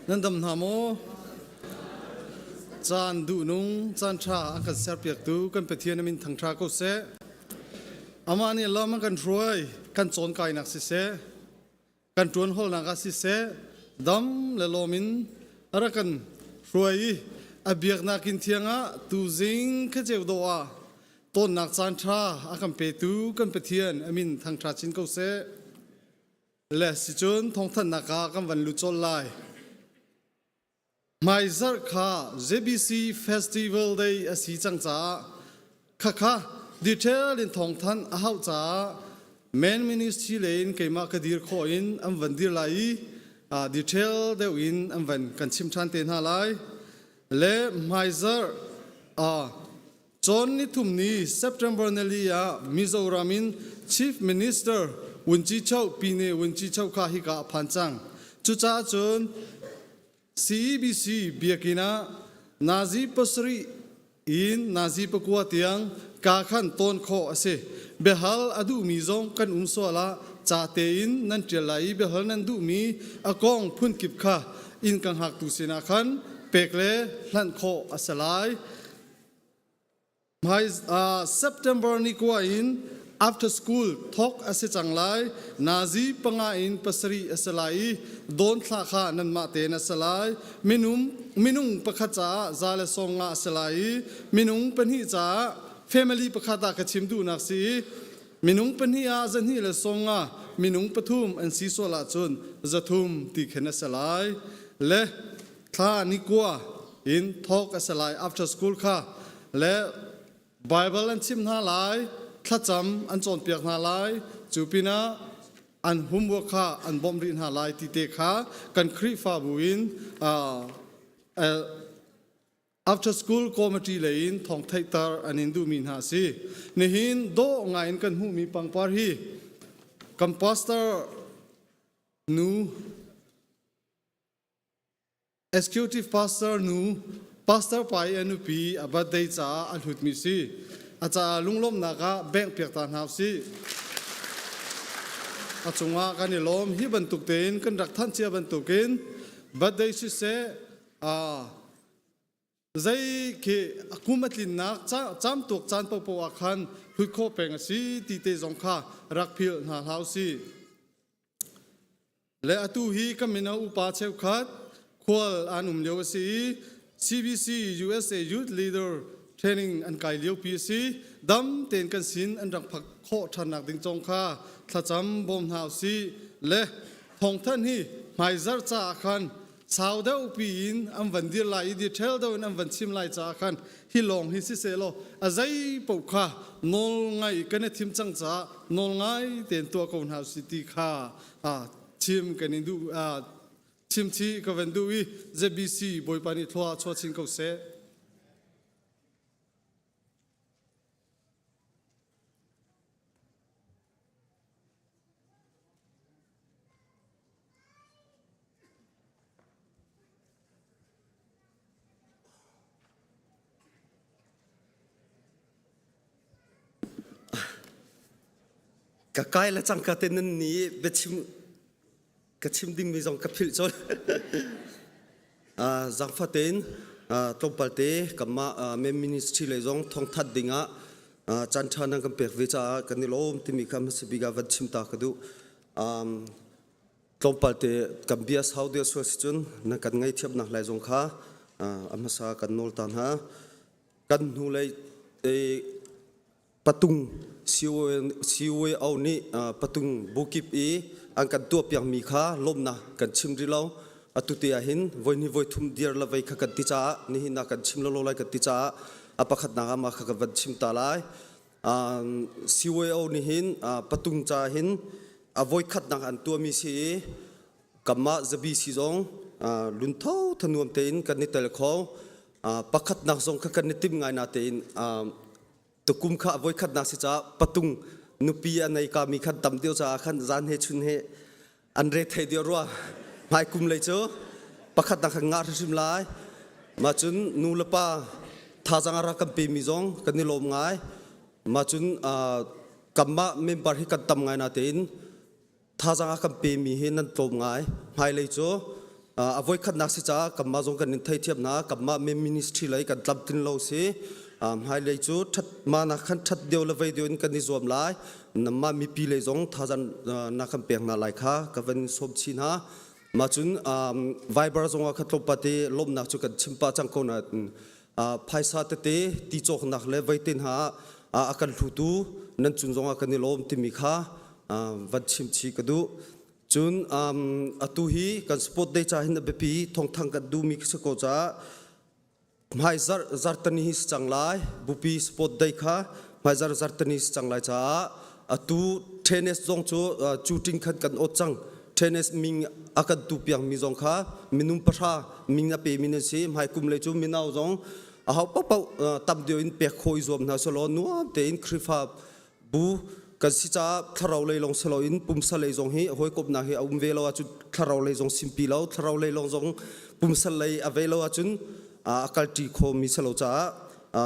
Nan dam hna maw? Caan duhnung, caan ṭha a kan serpiaktu kan Pathian a min thangṭha ko seh. Amah nih lam a kan hruai, kan cawnkainak siseh, kan ṭuan hawlnak ah siseh, dam le lawm in a rak kan hruai i a biaknak inn thiang ah tuzing khuaceu dawh ah tawnnak caan ṭha a kan petu kan Pathian a min thangṭha chin ko seh. Le sicun thawngthanhnak ah kan van lut colh lai. Hmaizarh kha JBC Festival Day a si cang caah khakha detail in thawngthanh a hauh caah main ministry lei in keimah ka dir khawh in an van dir lai i detail deuh in an van kan chim ṭhan te hna lai. Le hmaizarh Cawn nithum ni September nili ah Mizoram in Chief Minister Wunci Choh Pine Wunci Choh kha hika a phan cang. Cucaah cun CEBC biakinn ah nazi pasarih in nazi pakua tiang ka khan tawn khawh a si. Biahal a duhmi zong kan um sual ah ca tein nan ṭial lai i biahal nan duhmi a kong phunkip kha inn ka hngaktu sinah khan pek le hlanh khawh a si lai. Hmai September ni kua in after school thawk a si cang lai. Nazi panga in pasarih a si lai i dawn thla kha nanmah tein a si lai. Minung minung pakhat caah za le sawm nga a si lai i minung pahnih caah family pakhat ah ka chim duhnak si i minung pahnih ah zahnih le sawm nga minung pathum an si sual ahcun zathum ti khin a si lai. Le thla ni kua in thawk a si lai after school kha le Bible an chim hna lai thlacam an cawnpiak hna lai cu pinah an homework kha an bawmh rih hna lai ti te kha kan Khrihfabu in after school committee lei in thawng theihter an in duhmi hna a si nihin dawh ngai in kan hmuhmi pangpar hi kan pastor nu Executive pastor nu pastor pa i a nupi a birthday caah a hlutmi si. A caah lunglawmhnak ah bengh piak ta hna usih. A cungah kan i lawm. Hi bantuk tein kan rak thanh cia bantukin birthday siseh zei khi kum a tlinnak camtuak caan paohpaoh ah khan hlut khawh peng a si ti te zong kha rak philh hna hlah usih. Le atu hi kan mino upa cheukhat khual an um lio a si i CBC USA Youth Leader Training an kai liopi a si. Dam tein kan sin an rak phak khawh ṭhannak ding cong kha thlacam bawm hna usih. Le thawngthanh hi hmaizarh caah khan sau deuh pi in an van dir lai i detail deuh in an van chim lai caah khan hi lawng hi siseh law a zei paoh kha nawl ngai kan i thim cang caah nawl ngai tein tuah ko hna usih ti kha chim kan in duh chim chih ka van duh i ZBC Bawipa nih thlua chuah chin ko seh. Ka kai le cangka te nan ni biachim ka chim dingmi zong ka philh colh. Zaangfah tein tlawmpal te kanmah men ministry lei zong thawngthat dingah caan ṭha nan kan pek ve caah kan i lawm timi kha hmasa bik ah van chim ta ka duh. Tlawmpal te kan bia sau deuh sual si cun nan kan ngaihthiamnak lai zong kha a hmasa kan nawl ta hna. Kan hnulei patung COAO nih patung bukip i an kan tuahpiakmi kha lawmnak kan chim rih lo. Atu te ah hin voihnih voithum dir le vei kha kan ti caah nihin ah kan chim lo lai kan ti caah a pakhatnak ah mah kha kan van chim ta lai. CYO nih hin patung ca hin a voikhatnak an tuahmi si i kanmah zabi si zong luntho thanuam tein kan i tel kho. Pakhatnak zong kha kan i tim ngai na tein tukum kha a voikhatnak si caah patung nupi a nei kami khan tam deuh caah khan zan he chun he an re thei deuh rua. Hmai kum lei cu pakhatnak kha ngah hrimhrim lai. Mah cun nu le pa thazaang a rak kan pemi zong kan i lawm ngai. Mah cun kanmah member hi kan tam ngai natein thazaang a kan pemi hi nan tlawm ngai. Hmailei cu A voikhatnak si caah kanmah zong kan in theithiam hna. Kanmah ministry lei kan tlamtlin lo si. Hmailei cu ṭhat mahnak khan ṭhat deuh le vei deuh in kan i zuam lai. Mah mipi lei zong thazang na kan pek hna lai kha ka van sawm chih hna. Mah cun Viber zong ah kha tlawmpal te lawmhnak cu kan chim pah cang ko nain phaisa tete ti cawknak le veite hna ah a kan hlutu nan cung zong ah kan i lawm timi kha van chim chih ka duh. Cun atu hi kan sport day ca hin a biapi thawngthang kan duhmi khi si ko caah hmaizarh zartani hi si cang lai. Bupi sport day kha hmaizarh zartani si cang lai caah atu tennis zong cu shooting khan kan awt cang. Tennis ming a kan tu piakmi zong kha minung pahra ming a pemi nan si. Hmai kum lei cu mino zong a ho paohpaoh tam deuh in pek khawh i zuam hna selaw nuam tein Khrihfa bu kan si caah thlarau lei lawng si loin pumsa lei zong hi hawikomhnak hi a um ve lo ahcun thlarau lei zong simpi lo thlarau lei lawng zong pumsa lei a ve lo ahcun a kalṭi khomi si lo caah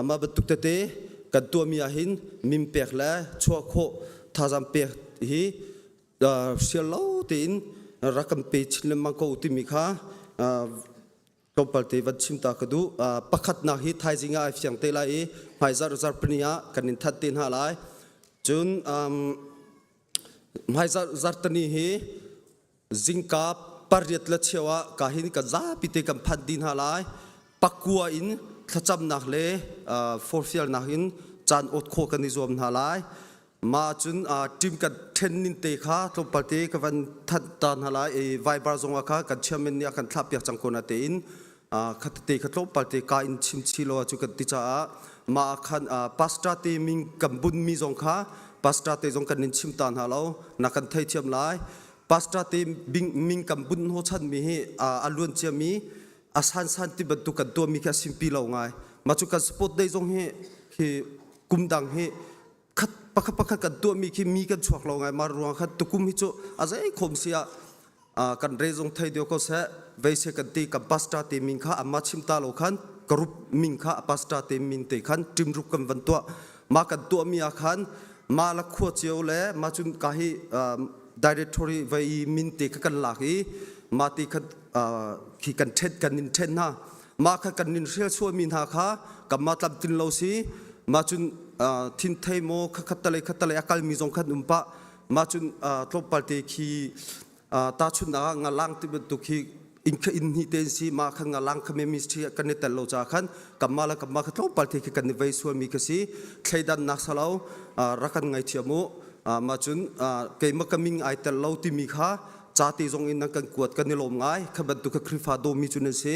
mah bantuk tete kan tuahmi ahhin min pek le chuah khawh thazaang pek hi hrial lo tein rak kan pe chin lengmang ko timi kha tlawmpal te van chim ta ka duh. Pakhatnak hi thaizing ah ai fiang te lai i hmaizarh zarhpini ah kan in that te hna lai. Cun hmaizarh zarhtani hi zingka pariat le cheu ah ka hin kan zapi te kan phanh dih hna lai. Pakua in thlacamnak le forfialnak in caan awt khawh kan i zuam hna lai. Mah cun team kan then ning te kha tlawmpal te ka van thanh ta hna lai i Viber zong ah kha kan chairman nih a kan thlah piak cang ko na tein kha tete kha tlawmpal te ka in chim chi lo cu kan ti caah mah ah khan pastor te min kan bun mi zong kha pastor te zong kan in chim ta hna lo na kan theithiam lai. Pastor te min kan bun ho chan mi hi a luan cia mi a san san ti bantuk kan tuah mi khi a simpi lo ngai. Mah cu kan sport day zong hi hi kum dang hi khat pakhat pakhat kan tuahmi khi mi kan chuak lo ngai. Mar ruang khat tukum hi cu a zei khom si ah kan re zong thei dio ko seh vei se kan ti. Kan pastor te min kha amma chim ta lo khan karup min kha pastor te min te khan tim rup kan van tuah. Ma kan tuah mi ah khan ma la khua cio le ma chun ka hi directory vei min te kha kan lak i ma ti kha khi kan thet kan in then na mah kha kan nin hrial sualmi hna kha kanmah tlamtlin lo si. Mah cun thin thei maw khatalei khatalei a kalmi zong khan um pah. Mah cun tlawmpal te khi tahchunhnak ah ngalang ti bantuk hi inn kha inn hnih te si. Mah khan ngalang kha ministry kan i tel lo ca khan kanmah le kanmah kha tlawmpal te khi kan i vei sualmi kha si. Thleidannak salo rak kan ngaithiam u. Mah cun keimah ka ming ai tel lo timi kha ca te zong in nan kan kuat kan i lawm ngai. Kha bantuk kha Khrihfa dawmi cu nan si,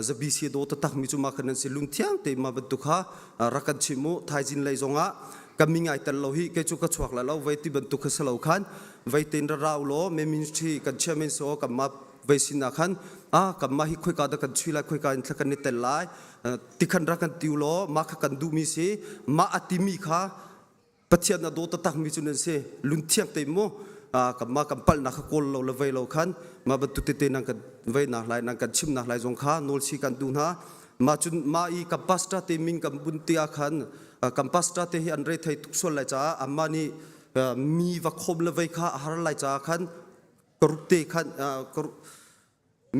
zabi si daw taktak mi cu ma khan nan si. Lungthiang te ma bantuk kha rak kan chim u. Thaizin lei zong ah kan mi ngai tel lo hi kei cu ka chuak la lo vei ti bantuk kha salo khan vei ten ra rau law me ministry kan chairman so kan ma vei sin ah khan a kan ma hi khoika da kan chui lai, khoika in thla kan i tel lai tikhan ra kan tiu law ma kha kan duh mi si. Ma atimi kha Pathian a daw taktak mi cu nan si. Lungthiang te mu kanmah kan palhnak kha kawl lo le vei lo khan mah bantuk tete nan kan veinak lai, nan kan chimnak lai zong kha nawl si kan duh hna. Mah cun mah i kan pastor te min kan bun ti ah khan kan pastor te hi an re thei tuk sual lai caah amah nih mi va khawm le vei kha a har lai caah khan karup te khan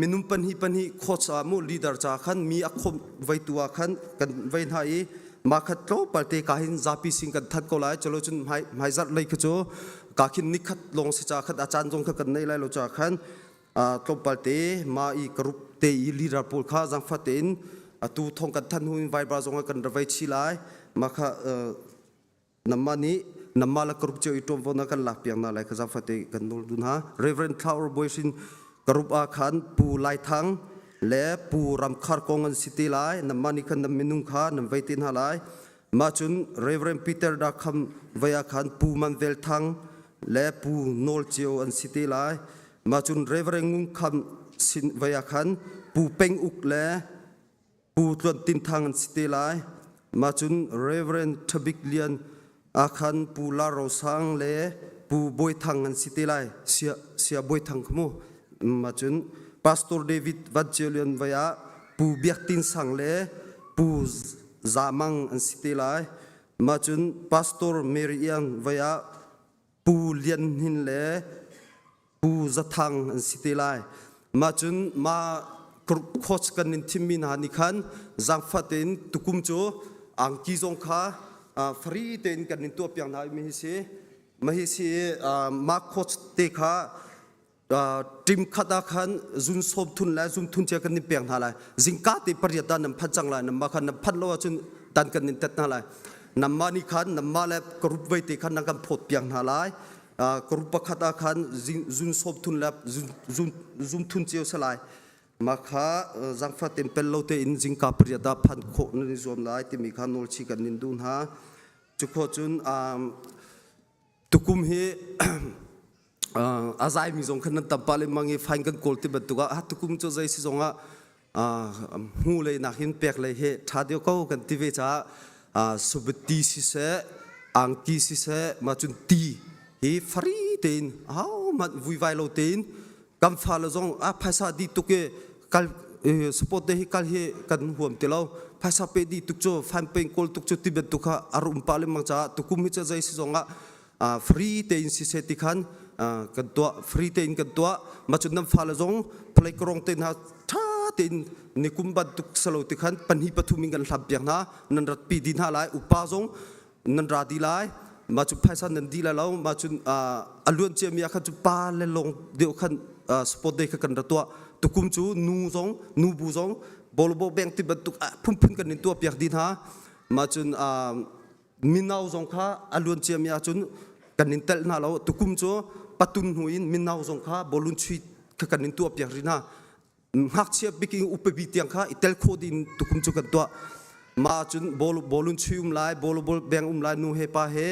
minung pahnih pahnih coach ah mu leader ca khan mi a khawm vei tu ah khan kan vei hna i mah khat tlawmpal te ka hin zapi sin kan that ko lai. Chalo cun hmai zarh lei kha cu ka khin nikhat lawng si ca khat a caan zong kha kan nei lai lo ca khan tlawmpal te ma i karup te i leader pawl kha zangfa tein atu thong kan than hu in Viber zong ah kan ra vei chi lai. Mah kha Namah nih namah la karup cio i ṭuanvo na kan lak piak na lai kha zaangfah kan nawl dun ha. Reverend Thlaur Bawi karup ah khan Pu Lai Thang le Pu Ram Khar Kong an si te lai. Namah nih khan nam minung kha nam vei te hna lai. Mah cun Reverend Peter Dakham vei ah khan Pu Man Vel Thang le Pu Nawl Cio an si te lai. Mah cun Reverend Ngung Kham sin vei ah khan Pu Peng Uk le Pu Tluan Tin Thang an si te lai. Mah cun Reverend Thabik Lian Akhan Pu La Ro Sang le Pu Bawi Thang an si te lai. Sia, Sia Bawi Thang kha mu. Mah cun Pastor David Van Cio Lian vai ah Pu Biak Tin Sang le Pu Za Mang an si te lai. Mah cun Pastor Mary Iang vai ah Pu Lian Hnin le Pu Za Thang an si te lai. Mah cun ma coach kan in thimmi hna nih khan zaangfah tein tukum cu angki zong kha free tein kan in tuah piak hna mi hi si. Mah hi si mah coach te kha ṭim khat ah khan zun sawm thun le zum thun cia kan in pek hna lai. Zingka te pariat ah nan phan cang lai. Nanmah khan nan phanh lo ahcun dan kan in tet hna lai. Nanmah nih khan nanmah le ka rup vei te khan nan kan phawt piak hna lai. Ka rup pakhat ah khan zun sawm thun le zum thun cio si lai. Mah kha zaangfah tein pel lo tein zingka pariat ah phan khawh nan i zuam lai timi kha nawlchi kan in duh hna. Cukhawh cun tukum hi a zaimi zong khan nan tam pah lengmang i fine kan kawl ti bantuk ah tukum cu zei si zong ah hmu lei nakin pek lei hi ṭha deuh ko kan ti ve caah subati siseh angki siseh mah cun ti hi fari tein ahohmanh vuivai lo tein kan fale zong a phaisa dih tuk i kal sport te hi kal hi kan huam ti lo phaisa pe dih tuk cu fan pe kawl tuk cu ti bantuk kha a rum pah lengmang caah tukum hi cu zei si zong ah free tein siseh ti khan kan tuah free tein kan tuah mah cun nan fale zong playground te hna tha tein nikum bantuk salo ti khan pahnih pathum in kan hlam piak hna nan rat pi di hna lai upa zong nan ra di lai mah cu phaisa nan di lai lo mah cun a luan cia mi ah khan cu pa le long deuh khan sport day kha kan ra tuah tukum cu nu zong nu bu zong bolobo beng ti bantuk phunphun kan in tuah piak di hna mah cun mino zong kha a luan ciami ahcun kan in telh hna lo tukum cu patun hnu in mino zong kha bawlun chuih kha kan in tuah piak rih hna ngakchia biking upabi tiang kha i tel khawh ding tukum cu kan tuah ma cun bawlun chui um lai bawlbol beng um lai nu he pa he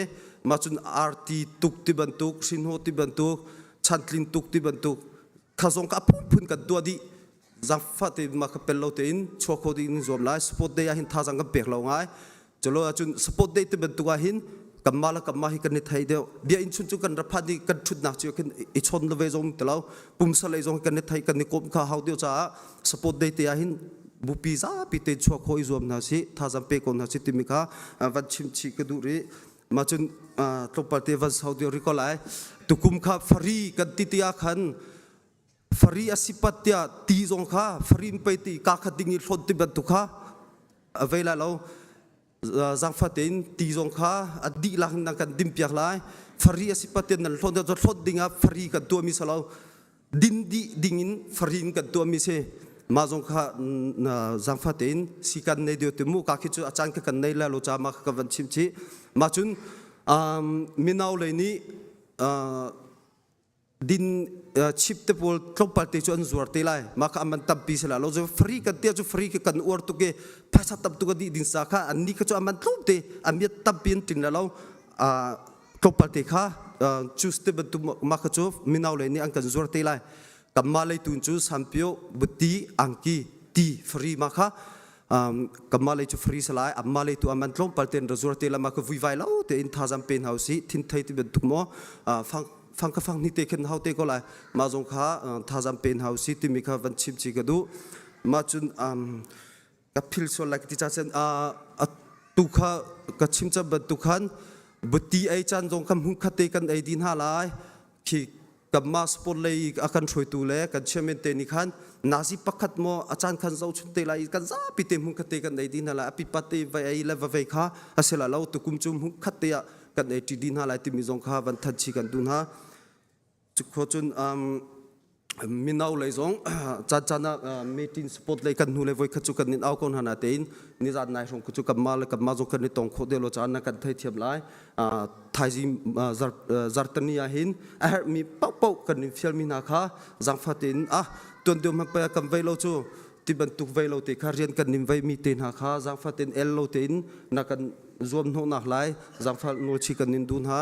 ma cun arti tuk ti bantuk hrinho ti bantuk chantlin tuk ti bantuk kha zong ka phun kan tuah dih zangfah te ma ka pel lo tein chuak kho ding in zuam lai sport day ah hin thazang kan pek lo ngai Culo ahcun sport day ti bantuk ah hin kanmah le kanmah hi kan i thei deuh. Bia in chun cu kan ra phan i kan ṭhutnak cu khin i chawn ve zong ti lo. Pumsa lei zong kan i thei kan i kawm kha hau deuh caah sport day te ah hin bupi zapi te chuak khawh i zuam hna sih, thazang pe ko hna sih timi kha van chim chih ka duh rih. Mah cun tlawmpal te van sau deuh rih ko lai. Tukum kha fari kan ti ti ah khan fari a si pat tiah ti zong kha fari in pei ti ka khat ding i hlawt ti bantuk kha a vei lai lo zaangfah tein ti zong kha a dihlak in nan kan dim piak lai fari a si pat tiah nan hlawt hlawt ding ah fari kan tuahmi si lo din dih ding in fari in kan tuahmi si mah zong kha zaangfah tein si kan nei deu ti mu ka khi cu a caan kha kan nei la lo ca ma ka van chim chih mah cun mino lei nih din chip te pawl tlawmpal te cu an zuar te lai mah kha aman tampi si la lo cu free kan tia cu free kan uar tuk i phaisa tam tuk a dih ding sa kha an ni kha cu aman tlawm te amiat tampi an ting la lo tlawmpal te kha choose te bantuk mah kha cu mino lei nih an kan zuar te lai kanmah lei tun cu sampio buti angki ti free ma kha kanmah lei cu free salai amma lei tu aman tlawmpal ten ra zuar te la ma ka vui vai lo te in thazam pe hna usih thin thei ti bantuk mo fang fang ka fang ni te khin hau te ko lai ma zong kha thazam pe hna usih timi kha van chim chi ka duh ma cun ka phil sual lai ti cha chen a tu kha ka chim cha bantuk khan buti ei chan zong kan hmun khat te kan ei din ha lai khi kanmah sport lei a kan hruaitu le kan chairman te nih khan nazi pakhat maw a caan khan zo chun te lai kan zapi te hmun khat te kan ei dih hna lai a pipat te vai ei le va vei kha a si la lo tukum cu hmun khat te ah kan ei ṭi dih hna lai timi zong kha van thanh chi kan duh hna cukho cun mino lei zong caan caan ah meeting sport lei kan hnu le voi khat cu kan in au ko hna na tein nizan nai hrawng cu kanmah le kanmah zong kan i tong khawh deuh lo caan na kan theithiam lai thaizing zartani ah hin a herhmi paohpaoh kan in fialmi hna kha zaangfah tein ah tuan deuh hmanh pei kan vei lo cu ti bantuk vei lo te kha rian kan nin veimi te hna kha zaangfah tein el lo tein na kan zuam hnawhnak lai zaangfah nawlchi kan nin duh hna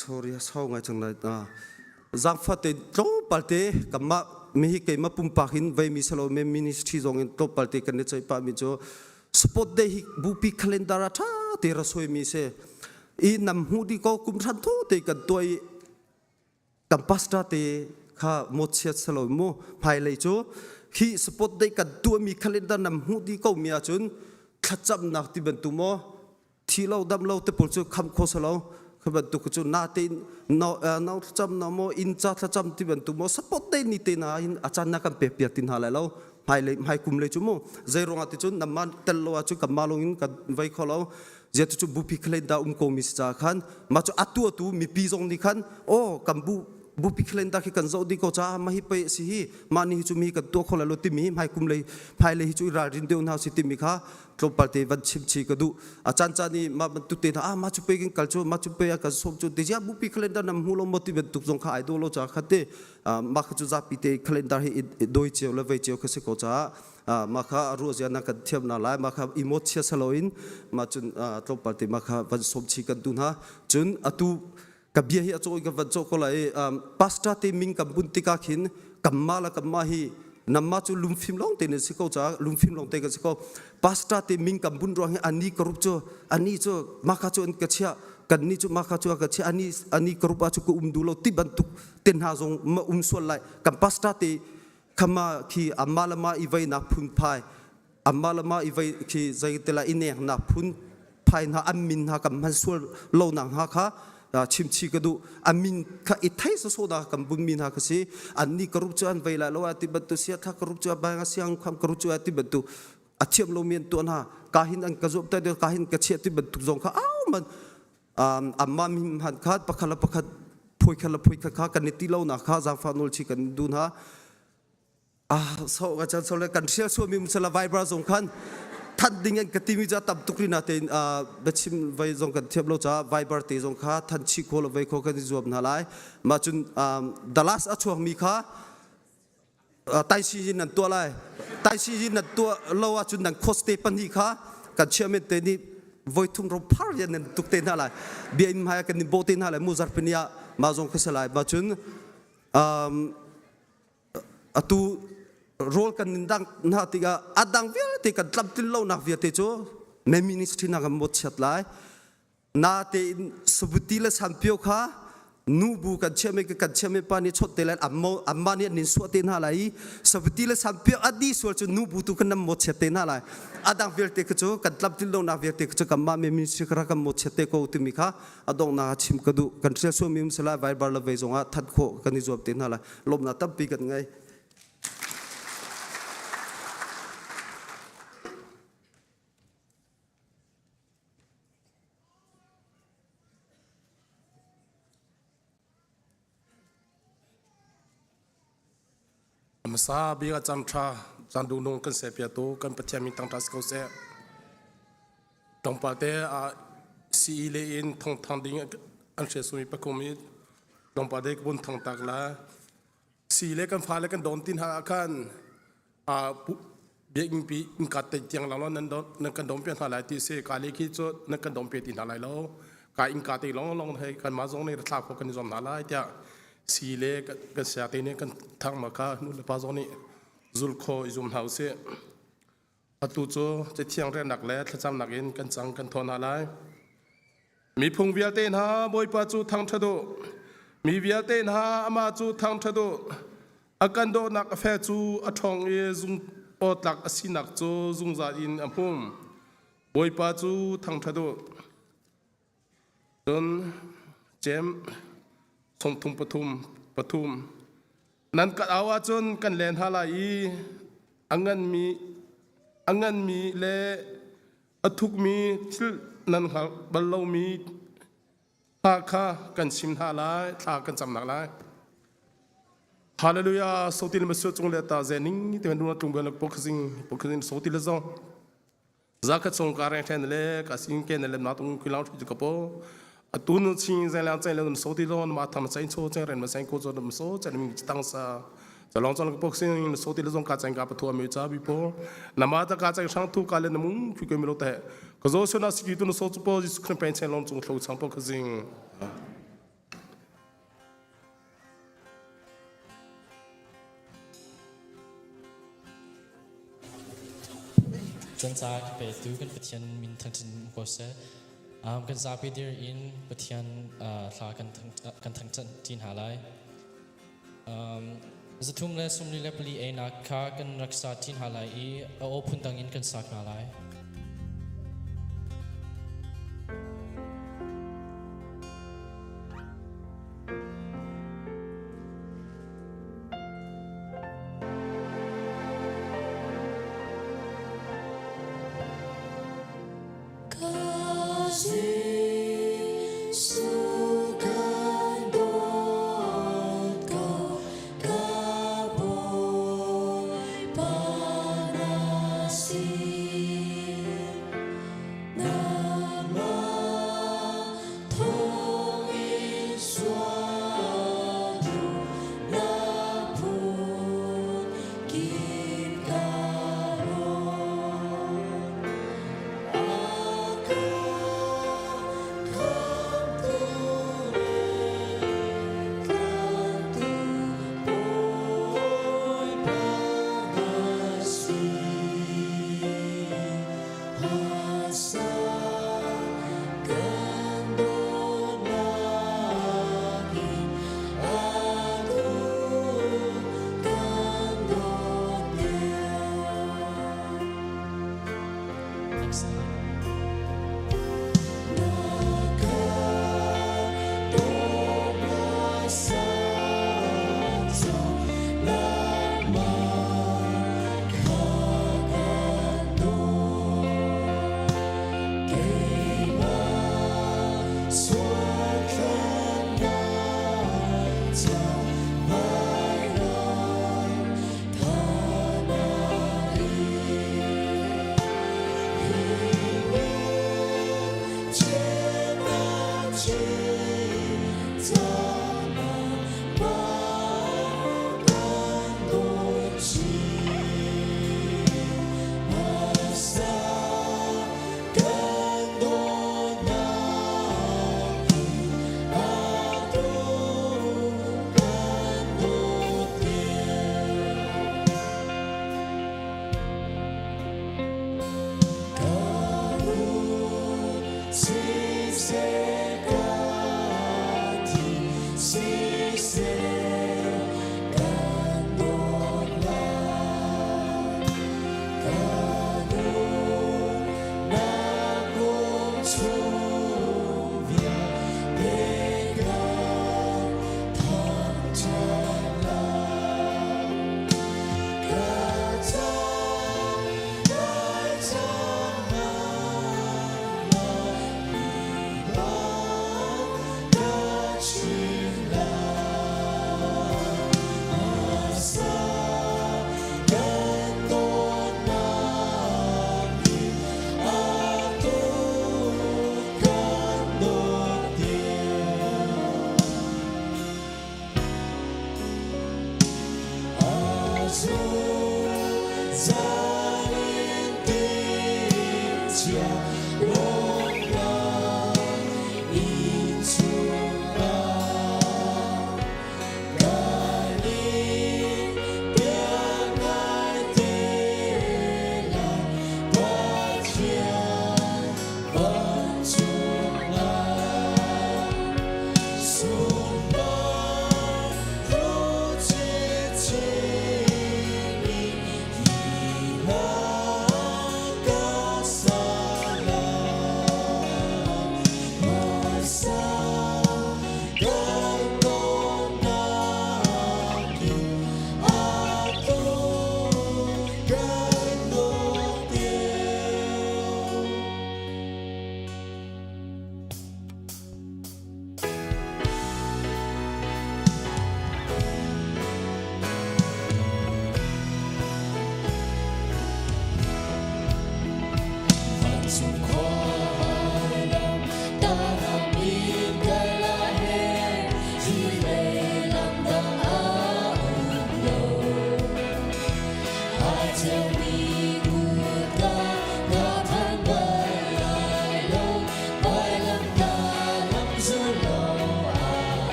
Sorry, a sau ngai cang lai. Zaangfah te tlawmpal te kanmah mi hi keimah pumpak in veimi salo me ministry zong in tlawmpal te kan i ceih pah mi cu sport day hi bupi calendar a tha te ra suai mi si. I nam hmu di ko kum hran tho te kan tuah i kan pastor te kha mawchiat salo mu hmailei cu hi sport day kan tuahmi calendar nam hmuh dih ko mi ahcun thlacamnak ti bantuk maw thi lo dam lo te pawl cu kham kho salo. Kha bantuk cu na te no no thlacam na maw inn ca thlacam ti bantuk maw support te ni te na hin a caan na kan pek piak tin hna lai lo hmai lei hmai kum lei cu mu zei ruangah ti cun namma tel lo ahcun kanmah lawng in kan vei kho lo zia tu cu bupi khalen da um ko mi si ca khan mah cu atu atu mipi zong nih khan aw kan bu bupi khalen da khi kan zoh ding ko ca mah hi pei si hi mah ni hi cu mi kan tuah kho lai lo timi hmai kum lei hmai lei hi cu i ralrin deuh hna si timi kha tlawmpal te van chim chi ka duh a caan caan i mah bantuk te hna ah mah cu pe kan kal cu mah cu pe a kan sawm cu te zia bupi calendar nam hmu lo maw ti bantuk zong kha ai do lo ca kha te mah kha cu zapi te calendar hi doi cio le vei cio kha si ko caah mah kha ruah zia na kan thiam na lai mah kha i chia saloin mah cun tlawmpal te mah kha van sawm chi kan duh hna cun atu ka bia hi a cawi ka van caw ko lai pastor te ming kan bun tikah khin kamma la kamma hi namma cu lungfim lawng te nan si ko ca lungfim lawng te kan si ko pastor te ming kan bun ruang hi ani karup cu ani cu maka cu an ka chia kan ni cu maka cu ka chia ani ani karup a cu ka um du lo ti bantuk te hna zong ma um sual lai kan pastor te khama khi amma lama i vei nak phun phai amma lama i vei khi zei te la i nek nak phun phai hna an min hna kan hman sual lo nak hnga kha chimchi ka duh an min kha i thei so da kan bun mi hna ka si an ni ka rup chu an vei la lo a ti bantu sia tha ka rup chu ba nga siang kham ka rup chu a ti bantu a thiam lo mi an tuan ha ka hin an ka zuam ta ka hin ka chia ti bantuk zong kha au man amma min han khat pakhat la pakhat phoi khat la phoi khat kha kan i ti lo na kha zangfa nol chi kan dun ha ah so ka chan so le kan hrial suami um sala viber zong khan that ding an ka timi cha tam tuk rina te bachim vai zong kan thiam lo cha viber te zong kha than chi kho lo vai kho kan i zuam hna lai ma cun Dallas a chuak mi kha tai si in nan tua lai tai si in nan tua lo ah cun nan cost te pahnih kha kan chairman te nih voi thum ro phar yan nan tuk te hna lai bia in hai kan bo te hna lai mu zarpini ah ma zong kha salai ma cun atu rawl kan in dang hna tikah a dang vialte kan tlamtlin lonak vialte cu na ministry na kan mawtchiat lai na tein sabuti le sanpio kha nubu kan chiami kan chiami pa nih chot te lai amma nih an nin suah te hna lai i sabuti le sanpio a di sual cu nubu tu kan nam mawtchiat te hna lai a dang vialte kha cu kan tlamtlin lonak vialte kha cu kanmah me ministry kha kan mawtchiat te ko timi kha a donghnak ah chim ka duh kan hrial suami um sila viber le vei zongah that khawh kan i zuam te hna lai lawmnak tampi kan ngei. Hmasa bik ah caan ṭha caan duhnung kan serpiaktu kan Pathian min thangṭhat si ko seh. Tlawmpal te ah CE le in thawngthang ding an hrial sumi pakum i tlawmpal te ka vun thang tak la. Si le kan fale kan dawn tin hna ah khan biakinn pi innka te tiang lang nan nan kan dom piak hna lai ti si ka le khi cu nan kan dom pe ti hna lai lo ka innka te long long hei kan mah zong nih thla kho kan i zuam hna lai tiah si le kan sia te nih kan thang ma kha nu le pa zong nih zul kho i zum hna usih atu cu cathiang relnak le thlacamnak in kan cang kan thaw hna lai Miphung vialte hna Bawipa cu thangṭhat u. Mi vialte hna amah cu thangṭhat u. A kan dawhnak a fe cu a ṭhawng i zung awtlak a sinak cu zungzal in a hum. Bawipa cu thangṭhat u. Cun Jem sawmthum pathum pathum nan ka au ahcun kan len hna lai i a nganmi a nganmi le A thukmi thil nan hngalh bal lomi hna kha kan chim hna lai, thla kan camnak lai. Hallelujah sotil masu chung le ta ze ning te nu tlung bel pokhazing pokhazing sotil zong za kha chung ka reng then le ka sing ke ne le na tung khilang thu ka po atun ching zai lang chai le sotil lon ma tham chai cho chai ren ma sai ko cho dum so chan mi tang sa Chalong chong ka pok sing so ti le zong ka chang ka pathua mi cha bi po nama ta ka chang sang thu ka le namung phi ko mi lo te ka zo so na siki tu no so chu po jisu khne pen chen long chung thlo chang po khazing Can ca ka petu kan Pathian min thangṭhat ko seh. Um, kan zapi dir in Pathian uh, thla kan thang kan thangṭhat ṭi hna lai. 324 einak kha kan rak sa ṭi hna lai i a aw phundang in kan sak hna lai.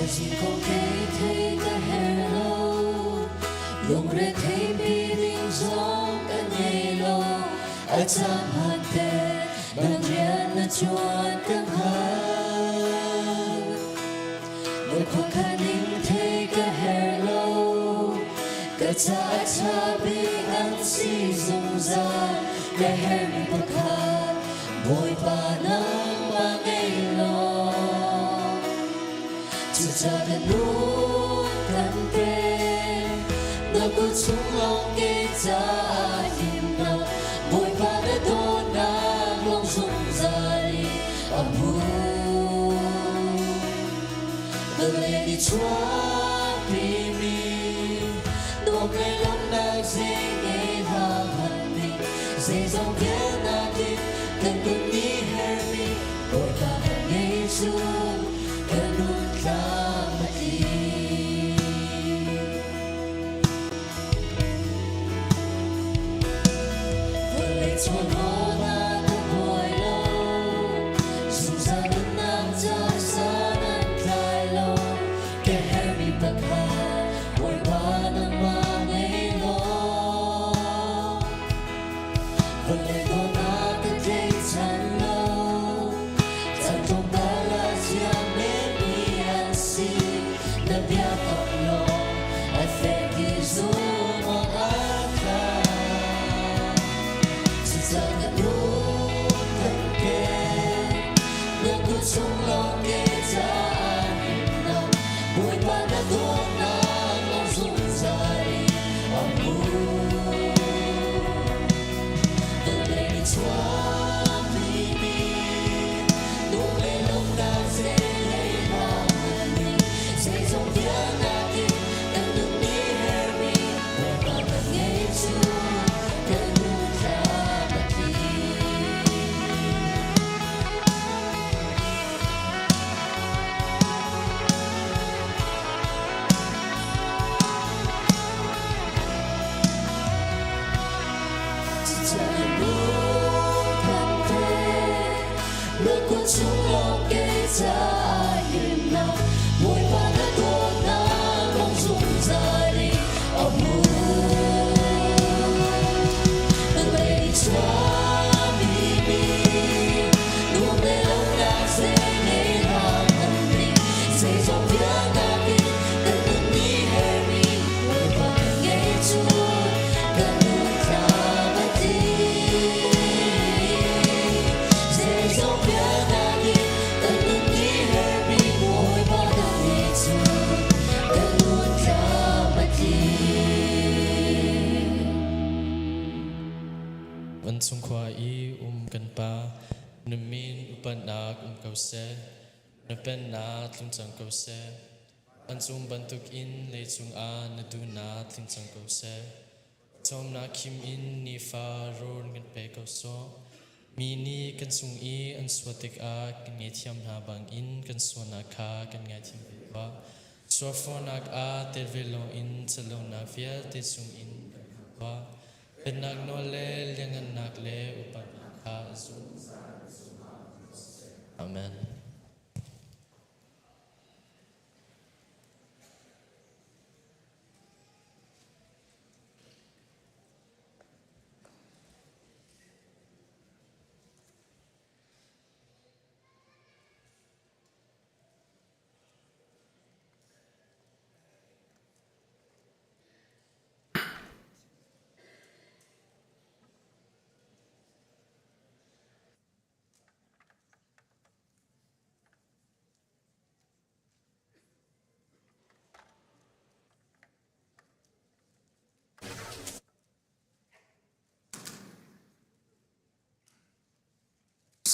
Thaizing kong kei thei ka her lo, lungre thei pi ding zong ka ngei lo. A caan hman te nan rian na ṭuan ka hngal. Na khuakhan ning thei ka her lo, ka ca a ṭha bik an si zungzal. Ka hermi pakhat Bawipa nangmah ngei law, cuca ka nun kan pek. Na kut chung lawng ke caah himnak, Bawipa na dawtnak lawng zungzal in a hmun. Vawlei nih chuahpimi nuam le lawmhnak zei ngei hlah hmanh ning, zeizong vialte kan nun nih herhmi Bawipa kan ngei cu kan nun tlam a tling. Vawlei chawlawng ah ka buai lo, zungzal nunnak ca san an tlai lo. Ka herhmi pakhat Bawipa nangmah ngei law, vawlei dawtnak ka tlaihchan lo. Chan tlawmpal ah ziam menmi an si, na biakam lawng a fek i zumh awk a tlak. Cucaah ka nun kan pek, na kut chung lawng ke caah himnak, Bawipa na dawtnak lawng zungzal in a hmun. Vawlei ni chuahpimi nu le lawmhnak zeilei hna hmanh nih zeizong vialte kan nun nih herhmi Bawipa kan ngei cu kan nun thlam a tling. Na kut chung lawng kei caah himnak, Bawipa na dawtnak lawng zungzal in a hmun. Na lei chuahmi nuam le lawmhnak zei ngei hlah hmanh ning, zeizong vialte kan nun nih herhmi Bawipa kan ngei cu kan nun thlam a tling. Zeizong vialte kan nun nih herhmi Bawipa kan ngei cu kan nun thlam a tling. Vancung khua i um kan Pa, na min upatnak um ko seh, na pennak tlung cang ko seh. Vancung bantukin leicung ah na duhnak tling cang ko seh. Cawmnak khim in nifa rawl kan pe ko sawh. Mi nih kan cung i an sual tikah kan ngaihthiam hna bangin kan sualnak kha kan ngaithiam ve tuah. Sualfawhnak ah tel ve loin ṭhatlonak vialte chungin kan hmu tuah. Pennak nawl le lianhngannak le upatnak kha zungzal Amen.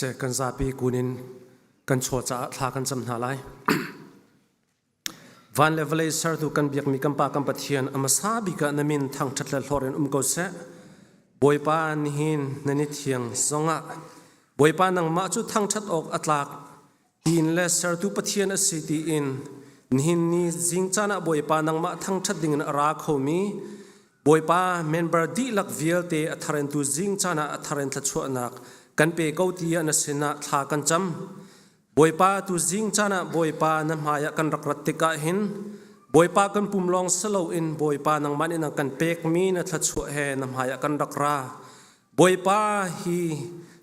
Seh kan zapi kun in kan chaw caah thla kan cam hna lai. Van le vawlei sertu kan biakmi kan Pa kan Pathian a hmasa bik ah na min thangṭhat le hlawr in um ko seh. Bawipa nihin nan i thiang zongah Bawipa nangmah cu thangṭhat awk a tlak tiin le sertu Pathian a si tiin nihin ni zing caan ah Bawipa nangmah thangṭhat dingin a ra khomi Bawipa member dihlak vialte a thar in tu zing caan ah a thar in thluachuahnak kan pe ko tiah na sinah thla kan cam. Bawipa tu zing caan ah Bawipa na hmai ah kan rak rat tikah hin Bawipa kan pum lawng si loin Bawipa nangmah nih na kan pekmi na thluachuah he na hmai ah kan rak ra. Bawipa hi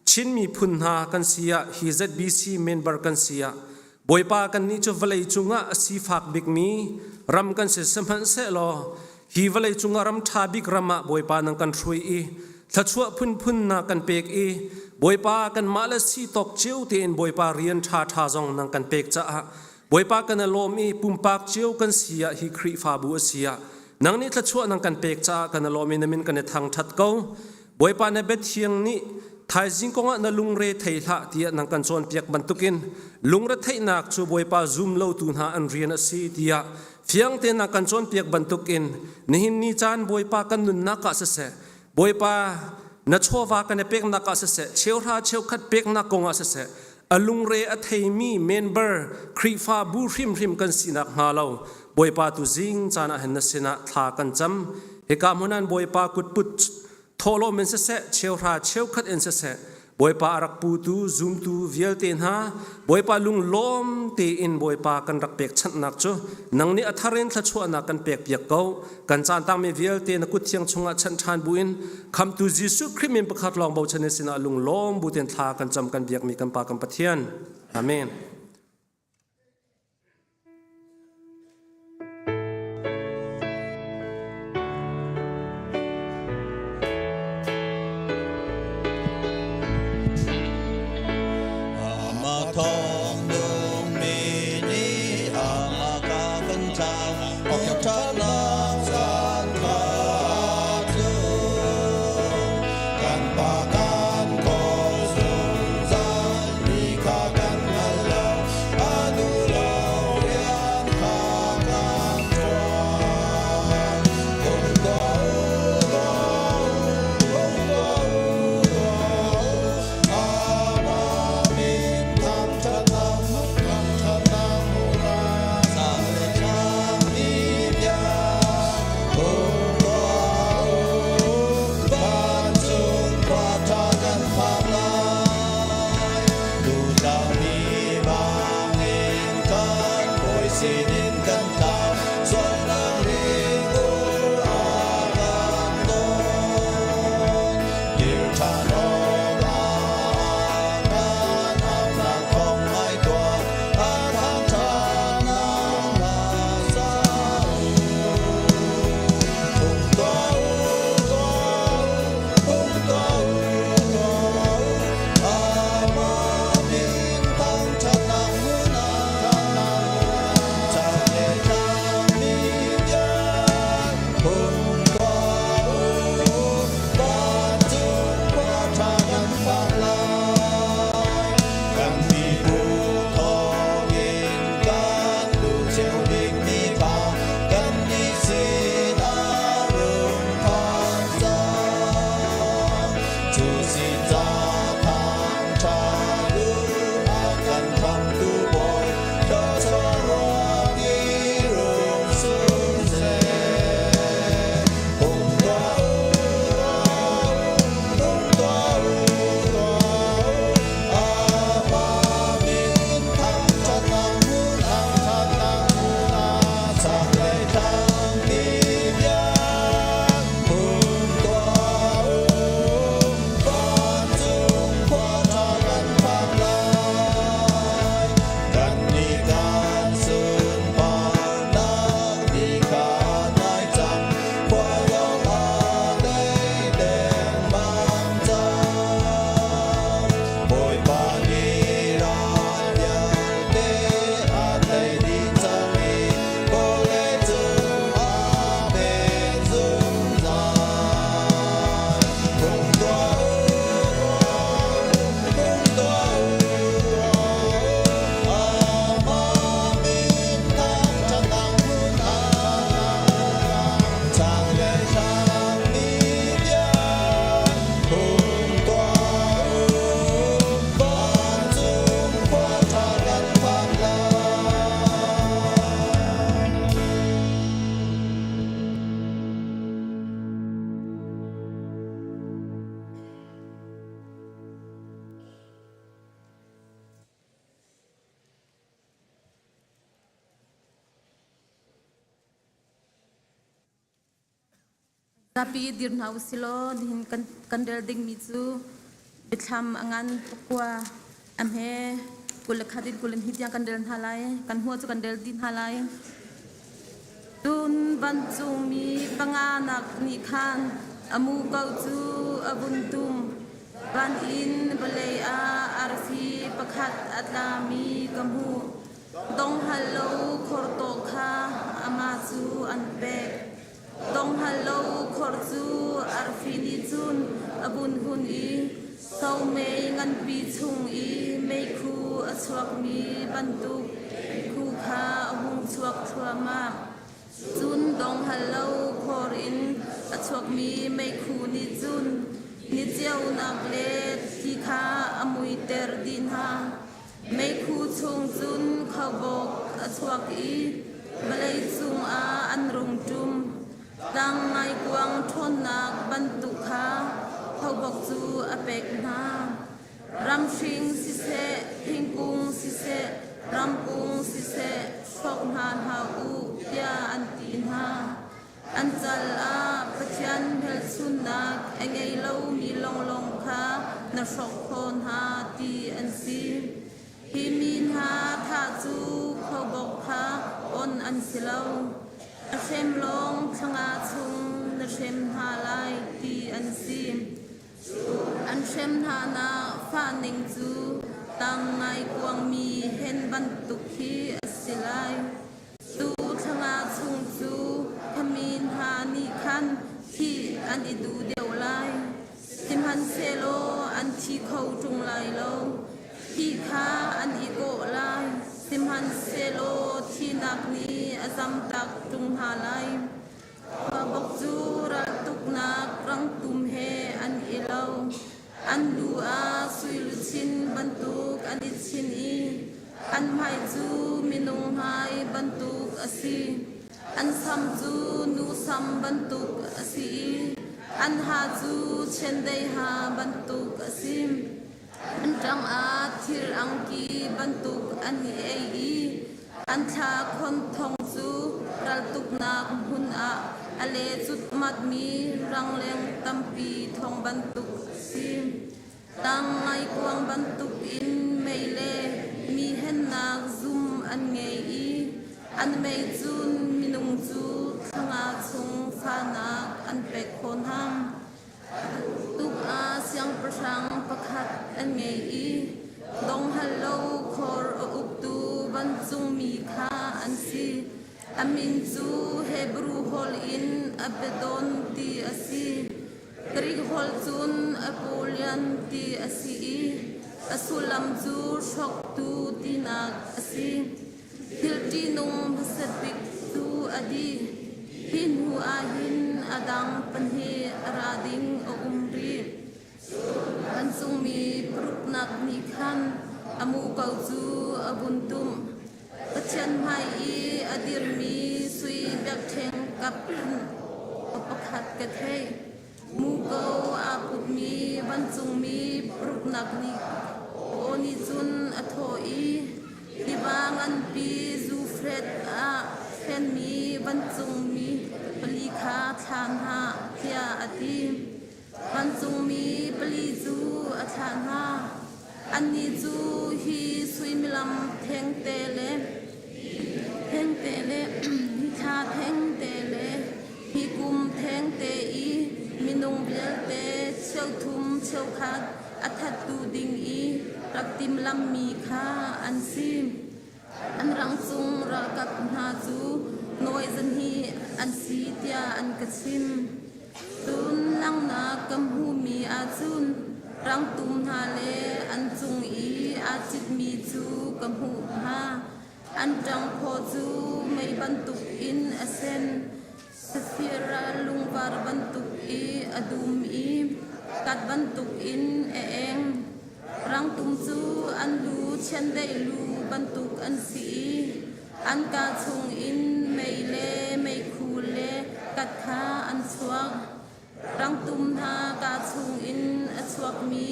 Chin miphun hna kan si ah hi ZBC member kan si ah Bawipa kannih cu vawlei cungah a sifak bikmi ram kan si sihmanhsehlaw hi vawlei cungah ram ṭha bik ram ah Bawipa nang kan hrui i thluachuah phunphun na kan pek i Bawipa kanmah le si tawk cio tein Bawipa rian ṭhaṭha zong nang kan pek caah Bawipa kan i lawm i pumpak cio kan si ah hi Khrihfabu a si ah nang nih thluachuah nang kan pek caah kan i lawm i na min kan i thangṭhat ko. Bawipa na biathiang nih thaizing kongah na lungre thei hlah tiah nang kan cawnpiak bantukin lungretheihnak cu Bawipa zum lotu hna an rian a si tiah fiang tein nang kan cawnpiak bantukin nihin ni caan Bawipa kan nunnak ah siseh Bawipa na chawva kan i peknak ah siseh cheuhra cheukhat peknak kongah siseh a lungre a theimi member Khrihfabu hrimhrim kan sinak hnga lo Bawipa tu zing caan ah hin na sinah thla kan cam hika hmun an Bawipa kutput thawhlawm in siseh cheuhra cheukhat in siseh Bawipa a rak putu zumtu vialte hna Bawipa lunglawm tein Bawipa kan rak pekchanhnak cu nang nih a thar in thluachuahnak kan pekpiak ko kan caan tangmi vialte na kut thiang chungah chanh ṭhan buin khamtu Jesuh Khrih min pakhat lawng bochan in sinah lunglawm bu tein thla kan cam kan biakmi kan Pa kan Pathian Amen. Zapi dir hna usilaw nihin kan kan rel dingmi cu Biathlam a ngan pakua a hme 21 in 22 tiang kan rel hna lai. Kan hmuh cu kan rel dih hna lai. Cun vancungmi panganak nih khan a muko cu a vun tum. Van in vawlei ah arfi pakhat a tlami ka hmuh. Donghal lo khor tawh kha amah cu an pek. Donghal lo khor cu arfi nih cun a vun hun i somei nganpi chung i meikhu a chuakmi bantuk khu kha a hung chuak thluahmah. Cun donghal lo khor in a chuakmi meikhu nih cun ni ceunak le thi kha a muiter dih hna. Meikhu chung cun khaubawk a chuak i vawlei cungah an rung ṭum. Tlang ngaikuang ṭhawnnak bantuk kha khaubawk cu a pek hna. Ramhring siseh, thingkung siseh, ramkung siseh, hrawk hna hlah u, tiah an ti hna. An cal ah Pathian hmelchunhnak a ngei lomi lawnglawng kha na hrawk khawh hna ti an si. Hi mi hna thah cu khuabawk kha on an si lo. A hrem lawng thla chung na hrem hna lai ti an si. An hrem hna nak fahning cu tang ngaikuangmi hen bantuk khi a si lai. Cu thla chung cu khuami hna nih khan thih an i duh deuh lai. Sihmanhsehlaw an thi kho ṭung lai lo. Thih kha an i kawh lai. Sihmanhsehlaw thihnak nih a zamtak ṭung hna lai. Khuabawk cu raltuknak rangtum he an i lo. An lu ah sui luchin bantuk an i chinh i an hmai cu minung hmai bantuk a si. An sam cu nu sam bantuk a si i an ha cu chiandeih ha bantuk a si. An ṭang ah thir angki bantuk an i ei i an thla khon thong cu raltuknak hmun ah a le cutmatmi rangleng tampi thong bantuk a si. Tang ngaikuang bantuk in mei le mi hennak zum an ngei i an mei cun minung cu thla nga chung fahnak an pek khawh hna. Tuk ah siangpahrang pakhat an ngei i donghal lo khor a uktu vancungmi kha an si. A min cu Hebru holh in Abaddon ti a si. Greek holh cun Apollyon ti a si i a sullam cu hrawktu tinak a si. Thil ṭihnung hmasa bik cu a dih. Hi hnu ah hin a dang pahnih a ra ding a um rih. Vancungmi paruknak nih khan a muko cu a vun tumh. Pathian hmai i a dirmi sui biakṭheng kap in aw pakhat ka theih. Muko aa putmi vancungmi paruknak nih aw nih cun a thawh i tiva nganpi Zufret ah hrenmi vancungmi pali kha thla hna tiah a ti. Vancungmi pali cu a thlah hna. Annih cu hi suimilam thengte le thengte le nithla thengte le hi kum thengte i minung vialte cheuthum cheukhat a thattu ding i rak timhlamhmi kha an si. An rangcung ralkap hna cu nawi zahnih an si tiah an ka chim. Cun langhnak ka hmuhmi ahcun rangtum hna le an cung i aa citmi cu ka hmuh hna. An ṭangphaw cu mei bantukin a sen, safir lungvar bantuk i a dum i kat bantukin a eng. Rangtum cu an lu chiandeih lu bantuk an si i an kaa chungin mei le meikhu le kat kha an chuak. Rangtum hna kaa chungin a chuakmi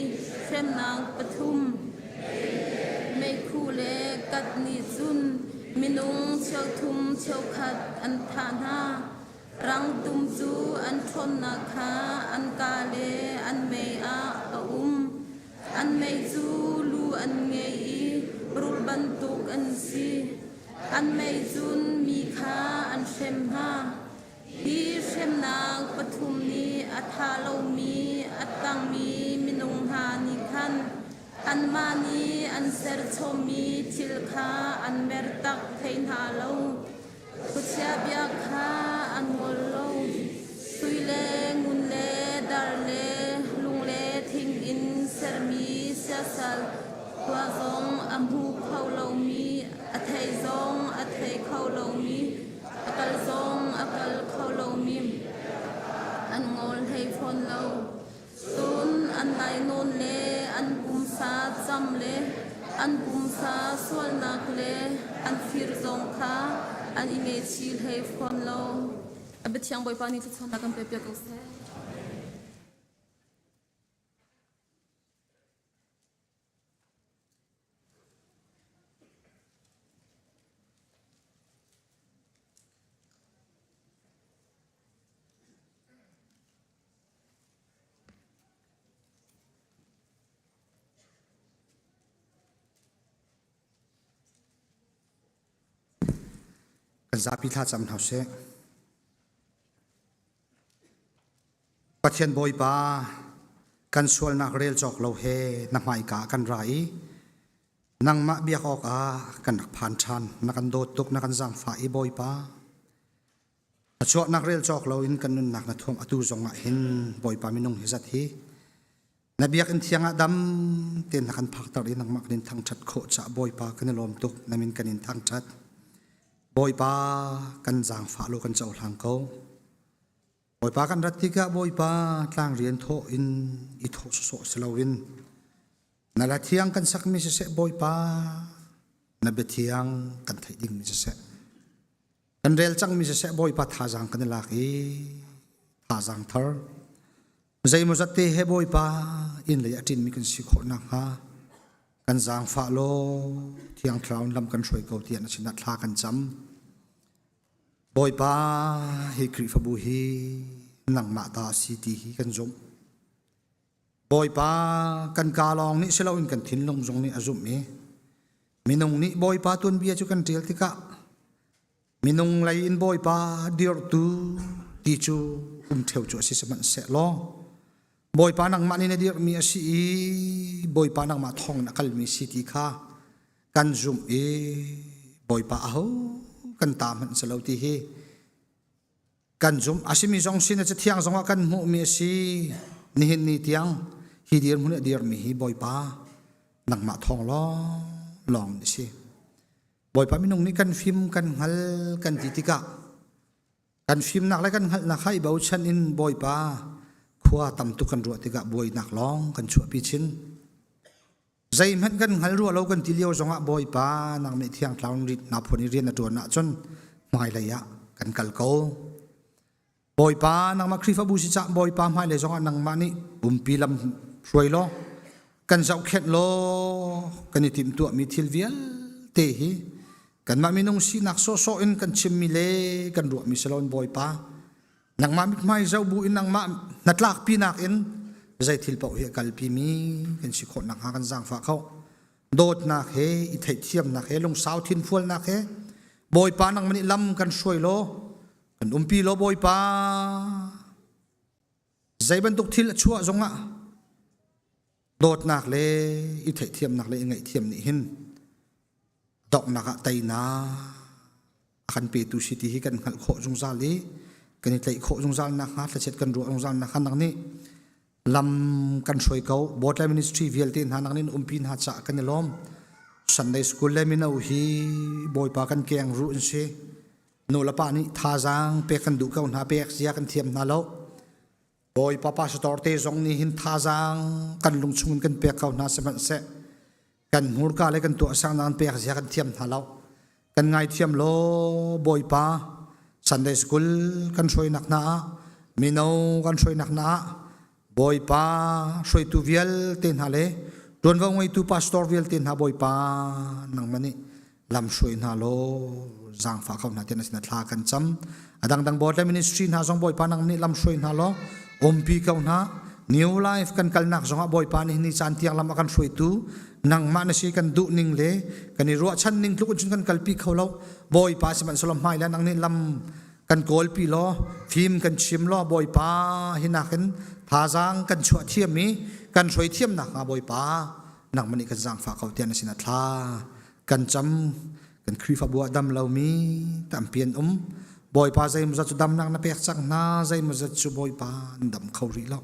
hremnak pathum meikhu le kat nih cun minung cheuthum cheukhat an thah hna. Rangtum cu an ṭhawnnak kha an kaa le an mei ah a um. An mei cu lu an ngei i rul bantuk an si. An mei cun mi kha an hrem hna. Hi hremnak pathum nih a tha lomi a tangmi minung hna nih khan anmah nih an serchommi thil kha an mertak thei hna lo. Khuachia bia kha an ngol lo. Sui le ngun le dar le lung le thing in sermi siasal khua zong a hmu kho lomi, a thei zong a thei kho lomi, a kal zong a kal kho lomi an ngol hlei fawn lo. Cun an lainawn le an pumsa cam le an pumsa sualnak le an fir zong kha an i ngaihchih hlei fawn lo. A biathiang Bawipa nih thluachuahnak kan pek piak ko seh. Kan zapi thlacam hna sih. Pathian Bawipa, kan sualnak rel cawk lo he na hmaika kan ra i nangmah biak awkah kan rak phan ṭhan. Na kan dawt tuk, na kan zaangfah i Bawipa. A chuahnak rel cawk loin kan nunnak na thuam atu zongah hin Bawipa minung hi zat hi na biakinn thiang ah dam tein na kan phakter i nangmah kan in thangṭhat khawh caah Bawipa kan i lawm tuk na min kan in thangṭhat. Bawipa kan zaangfah law kan cohlang ko. Bawipa kan rat tikah Bawipa tlang rian thawh in i thawh sawsawh si loin na la thiang kan sakmi siseh Bawipa na biathiang kan theih dingmi siseh kan rel cangmi siseh Bawipa thazaang kan i lak i thazaang thar zeimawzat te he Bawipa inn lei a ṭinmi kan si khawh nakhnga kan zaangfah law Thiang Thlarau in lam kan hruai ko tiah na sinah thla kan cam. Bawipa hi Khrihfabu hi nangmah ta a si ti hi kan zumh. Bawipa kan kaa lawng nih si loin kan thinlung zong nih a zumh i minung nih Bawipa tuanbia cu kan ṭial tikah minung lei in Bawipa dirhtu ti cu um ṭheo cu a si sihmanhsehlaw Bawipa nangmah nih na dirhmi a si i Bawipa nangmah thawng in a kalmi si ti kha kan zumh i Bawipa aho kan ta hmanh si lo ti hi kan zumh a simi zong sin a cathiang zongah kan hmuhmi a si nihin ni tiang hi dirhmun a dirmi hi Bawipa nangmah thawng lawng lawng a si Bawipa minung nih kan fim kan hngal kan ti tikah kan fimnak le kan hngalhnak kha i bochan in Bawipa khua tam tuk kan ruah tikah buainak lawng kan chuahpi chin Zeihmanh kan hngal rua lo kan ti lio zongah Bawipa nang nih thiang thlarau na phun i rian na ṭuan ahcun hmailei ah kan kal ko. Bawipa nangmah Khrihfabu si cah Bawipa hmailei zongah nangmah nih umpi lam hruai law kan zohkhenh law kan i timhtuahmi thil vialte hi kanmah minung sinak sawhsawh in kan chimmi le kan ruahmi si loin Bawipa nangmah mithmai zoh bu in nangmah hnatlakpinak in zei thil paoh hi a kalpimi kan si khawh nakhnga kan zaangfah kho dawtnak he i theihthiamnak he lungsau thinfualnak he Bawipa nangmah nih lam kan hruai law kan umpi law Bawipa zei bantuk thil a chuah zongah dawtnak le i theihthiamnak le i ngaihthiam nih hin donghnak ah teinak a kan petu si ti hi kan hngalh khawh zungzal i kan i tlaih khawh zungzal nakhnga thlachiat kan ruah zungzal nakhnga nang nih lam kan hruai ko Bawtlai Ministry vialte hna nang nih umpi hna caah kan i lawm Sunday School le mino hi Bawipa kan keng ruh in si nu le pa nih thazaang pek kan duh ko hna pek zia kan thiam hna lo Bawipa pastor te zong nih hin thazaang kan lungchung in kan pek ko hna sihmanhseh kan hmurka le kan tuahsernak an pek zia kan thiam hna lo. Kan ngaithiam law Bawipa Sunday School kan hruainak hna ah mino kan hruainak hna ah Bawipa hruaitu vialte hna le ṭuanvo ngeitu pastor vialte hna Bawipa nangmah nih. Lam hruai hna law zaangfah ko hna tiah na sinah thla kan cam. A dangdang board le ministry hna zong Bawipa nang nih lam hruai hna law umpi ko hna. New Life kan kalnak zongah Bawipa nih ni caan tiang lam a kan hruaitu nangmah na si kan duh ning le kan i ruahchan ning tluk in cun kan kalpi kho lo. Bawipa sihmanhsehlaw hmai le nang nih lam kan kawlpi law fim kan chim law Bawipa hinak in thazaang kan chuah thiam i kan hruai thiam nakhnga Bawipa nangmah nih kan zaangfah ko tiah na sinah thla kan cam. Kan Khrihfabu ah dam lomi tampi an um. Bawipa zeimawzat cu damnak na pek cang hna, zeimawzat cu Bawipa an dam kho rih lo.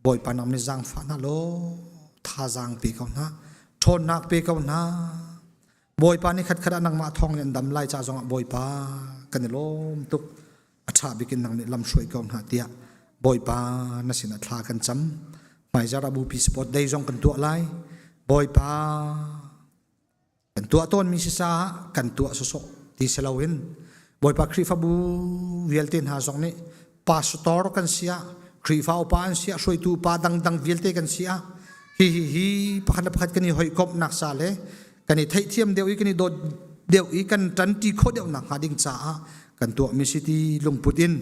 Bawipa nang nih zaangfah hna law thazaang pe ko hna, ṭhawnnak pe ko hna. Bawipa nih khatkhat ah nangmah thawng in an dam lai ca zongah Bawipa kan i lawm tuk. A ṭha bik in nang nih lam hruai ko hna tiah Bawipa na sinah thla kan cam. Hmaizarh ah bupi sport day zong kan tuah lai. Bawipa kan tuah tawnmi si caah kan tuah sawsawh ti si loin Bawipa Khrihfabu vialte hna zong nih pastor kan si ah Khrihfa upa an si ah hruaitu upa dangdang vialte kan si ah hi hi hi pakhat le pakhat kan i hawikomhnak ca le kan i theihthiam deuh i kan i dawt deuh i kan ṭanṭi khawh deuh nakhnga ding caah kan tuahmi si ti lungput in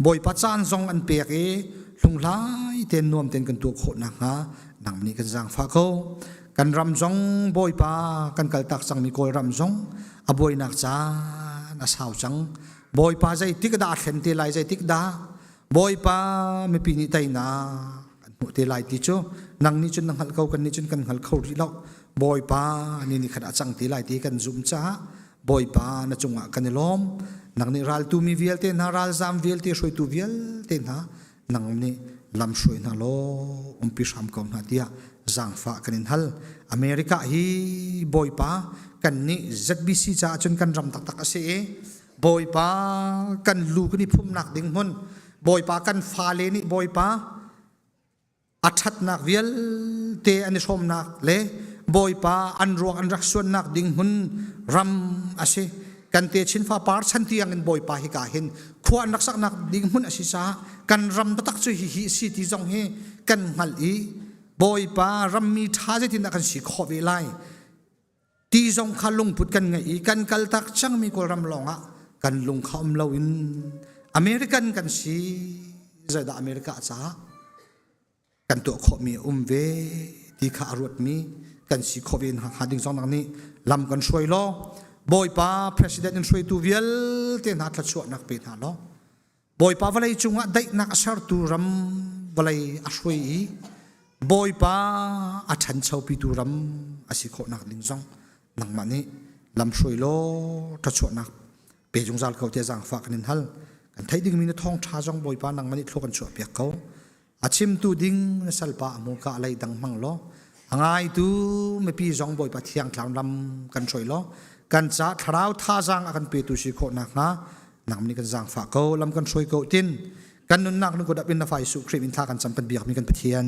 Bawipa caan zong an pek i hlunghlai tein nuam tein kan tuah khawh nakhnga nang nih kan zaangfah ko. Kan ram zong Bawipa kan kaltak cangmi Kawlram zong a buainak caan a sau cang. Bawipa zeitik dah a thlen te lai zeitik dah Bawipa mipi nih teinak an hmuh te lai ti cu nang nih cun na hngalh ko kan nih cun kan hngal kho rih lo. Bawipa ni ni khat a cang te lai ti kan zumh caah Bawipa na cungah kan i lawm. Nang nih raltu mi vialte hna ralzam vialte hruaitu vialte hna nang nih lam hruai hna law umpi hram ko hna tiah zaangfah kan in hal. America hi Bawipa kan nih ZBC caah cun kan ram taktak a si i Bawipa kan lu kan i phumnak ding hmun Bawipa kan fale nih Bawipa a ṭhatnak vialte an i hrawmnak le Bawipa an ruak an rak suannak ding hmun ram a si. Kan te chinfa par chan tiang in Bawipa hika hin khua an rak saknak ding hmun a si caah kan ram taktak cu hihi si ti zong hi kan hngalh i Bawipa rammi ṭha zeitindah kan si khawh ve lai ti zong kha lungput kan ngeih i kan kaltak cangmi Kawlram lawngah kan lung kha um loin American kan si zeidah America caah kan tuah khawhmi a um ve ti kha a ruatmi kan si khawh ve hnga ding zong nih lam kan hruai law Bawipa president in hruaitu vialte hna thluachuahnak pe hna law Bawipa vawlei cungah daihnak a sertu ram vawlei a hruai i Bawipa a ṭhanchopitu ram a si khawhnak ding zong nangmah nih lam hruai law thluachuahnak pe zungzal ko tiah zaangfah kan in hal kan theih dingmi na thawngṭha zong Bawipa nangmah nih thlua kan chuahpiak ko A chimtu ding na salpa a hmurka a lei dang hmang law a ngaitu mipi zong Bawipa thiang thlarau lam kan hruai law kan ca thlarau thazaang a kan petu si khawh nakhnga nang nih kan zaangfah ko lam kan hruai ko tin kan nunnak nu kut in na fa Jesuh Khrih min thla kan cam kan biakmi kan Pathian.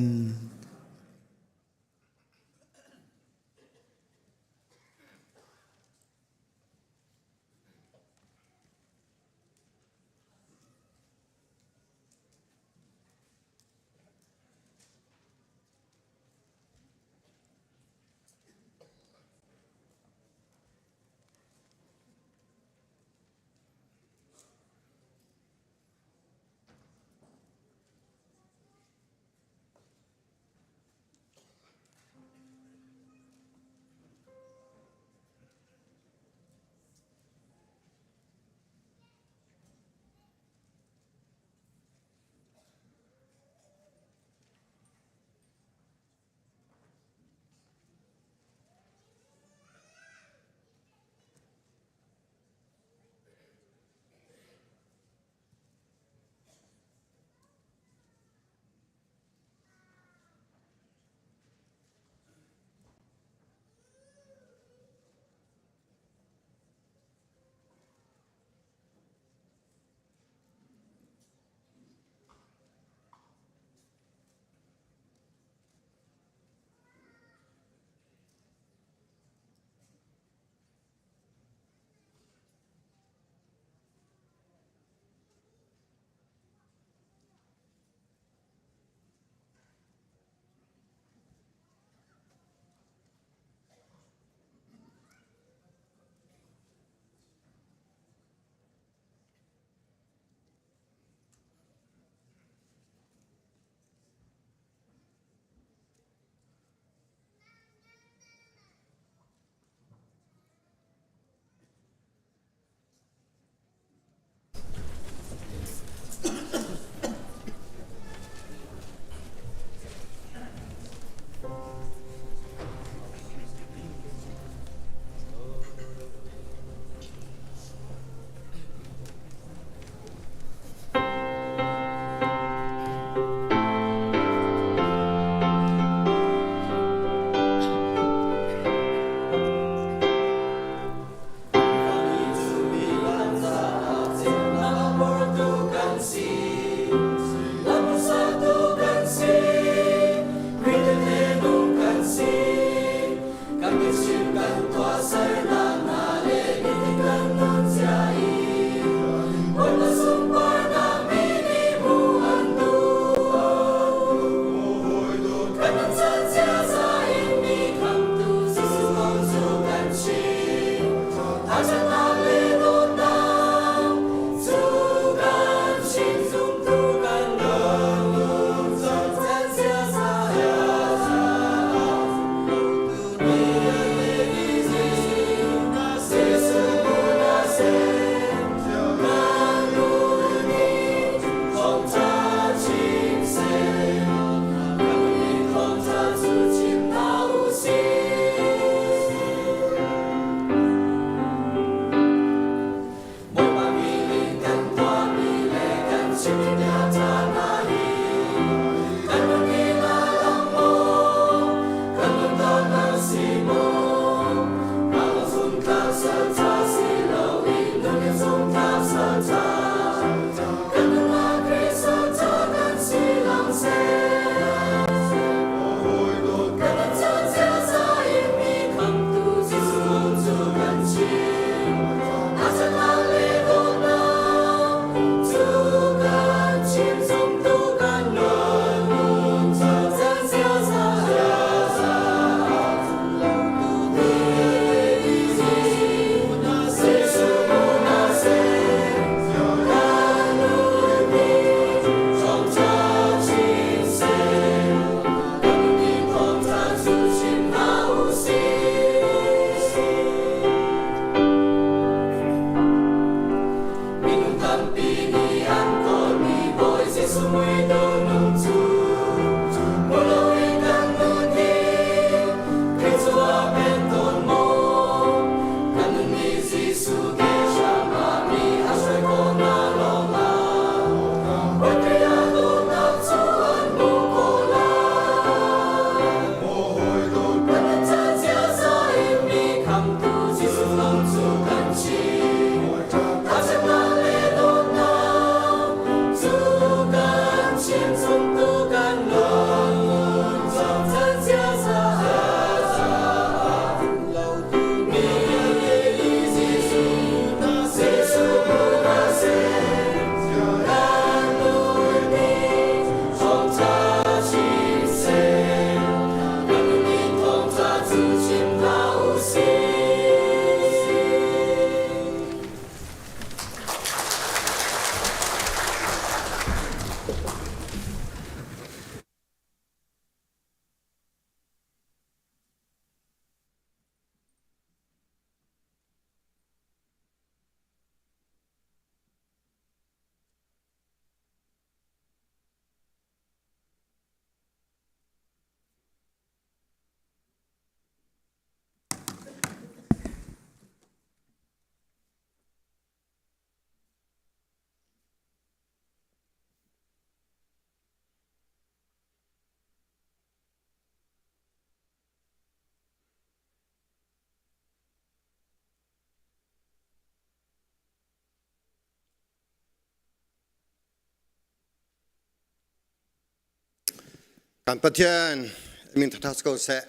Kan Pathian min thatha ko seh.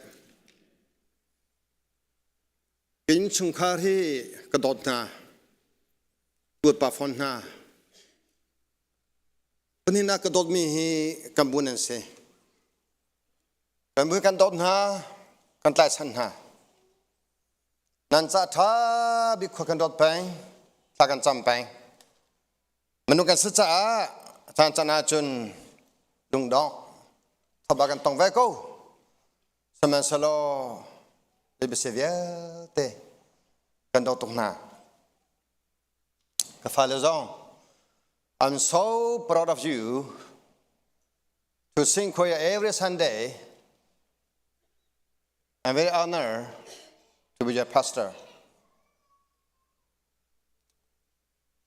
Inn chungkhar hi ka dawt hna. Tuat pa fon hna. Panin ah ka dawtmi hi kan bu nan si. Kan bu kan dawt hna, kan tlaichan hna. Nan ca ṭha bik khua kan dawt peng, thla kan cam peng. Minung kan si caah caan caan ahcun lungdong thaba kan tong ve ko. Sihmanhsehlaw lebese vialte kan dawt tuk hna. Ka fale zong I'm so proud of you to sing choir every Sunday. I'm very honored to be your pastor.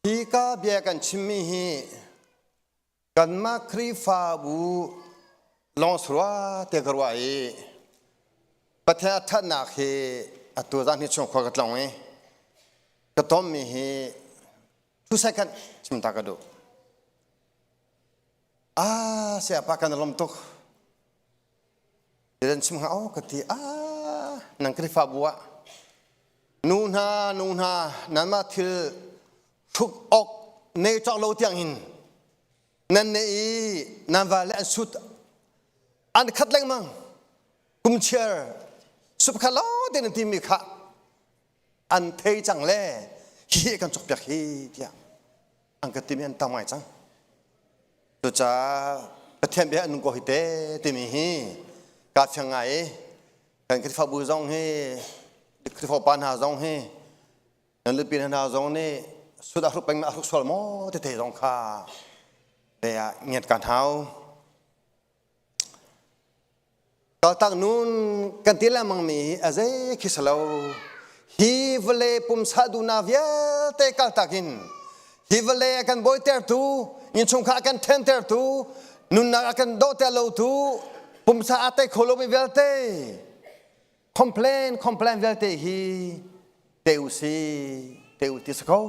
Hi ka bia kan chimmi hi kanmah Khrihfabu lawng surua te ka ruah i Pathian a ṭhatnak hi atu zan hi chung khua ka tlong i ka tommi hi two second chim ta ka duh. Ah, sayapa kan lawm tuk. Tidan chim hnga aw ka ti ah nan Khrihfabu ah nu hna nu hna nanmah thil hruk awk nei cawk lo tiang hin nan ne i nan va le an sut an khat lengmang kum chiar sup kha lo te nan timi kha an thei cang le hi kan cawk piak hi tiah an ka timi an tam ngai cang Cucaah Pathian bia an nung ko hi te timi hi kaa fiang ngai i kan Khrihfabu zong hi Khrihfa pa hna zong hi nan lupi hna zong nih sut a hruk peng a hruk sual maw tete zong kha te ah ngiat kan hau. Kaltak nun kan ti lengmang mi hi a zei khi si lo. Hi vawlei pumsa duhnak vialte kaltak in hi vawlei a kan bawitertu, innchungkhar a kan thentertu, nunnak a kan dawhter lotu, pumsa a tei kho lomi vialte complain complain vialte hi te u si te u ti si ko.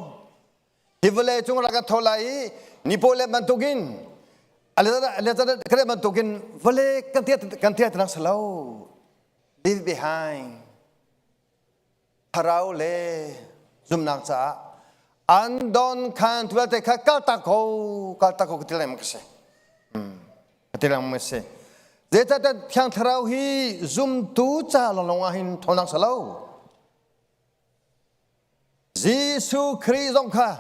Hi vawlei cung rak kan tho lai i nipaw le bantukin ale bantukin vawlei kan tia kan tia tenang salo leave behind thlarau le zumnak caah an don khan tualte kha kal tak ko kal tak ko ka ti lengmang ka si ka ti lengmang si zeicahtiah thiang thlarau hi zumtu ca lawnglawng ah hin thawnang salo Jesuh Khrih zong kha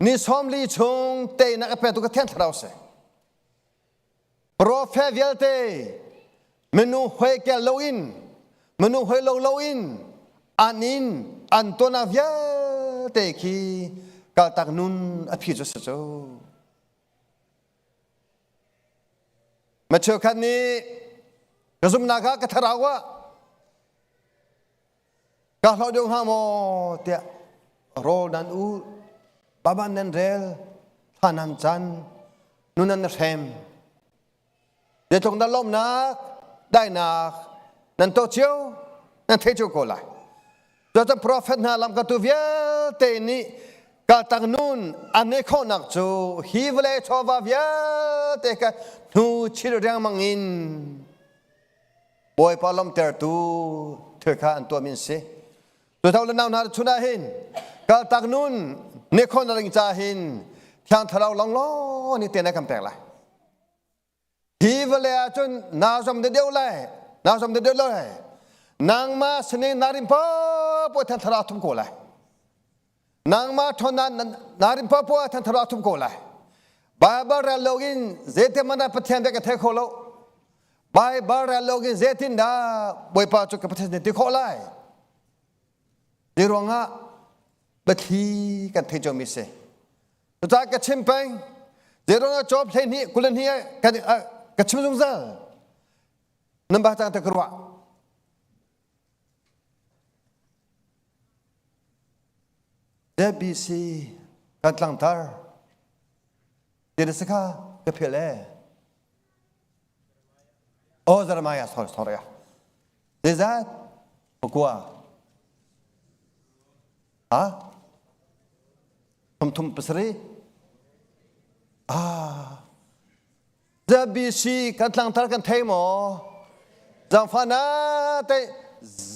ni 40 chung teinak a petu ka Thiang Thlarau si. Prophet vialte minung hoi kel loin minung hoi lo loin an in an tuahnak vialte khi kaltak nun a phi cu si cu. Ma cheukhat nih ka zumhnak ah ka thlarau ah ka hlawh deuh hnga maw tiah rawl nan u baban nan rel thla nan can nu nan hrem zeitluk na lawmhnak daihnak nan tuah cio nan thei cio ko lai Cucaah profet hna lamkaltu vialte nih kaltak nun an neih khawhnak cu hi vawlei chawva vialte kha hnu chil riangmang in Bawipa lawmhtertu thil kha an tuahmi an si. Cu le nau hna chun ah hin kaltak nun neih khawhnak ding caah hin Thiang Thlarau lawnglawng nih te kan pek lai. Hi vawlei ah cun naa zuam deuh lai, naa zuam deuh lai. Nangmah sining naa rin poah than thlarau thum ko lai. Nangmah ṭhawnnak naa rin poah than thlarau thum ko lai. Baibal rel lo in zeitin hmanh ah Pathian bia ka thei kho lo. Baibal rel lo in zeitin dah Bawipa cu ka Pathian ti khawh lai. Hi ruangah biathli kan thei ciomi si. Cucaah ka chim peng. Zeiruangah Job 12 22 kan ka chim zungzal. Nan ba cang te ka ruah. ZBC kan tlangtar. Ti na si kha ka phil e. Oh Jeremiah sorry sorry. Zeizat? Pakua. Ha? Thum pasarih? Ah. ZBC kan tlangtar kan thei maw? Zangfah te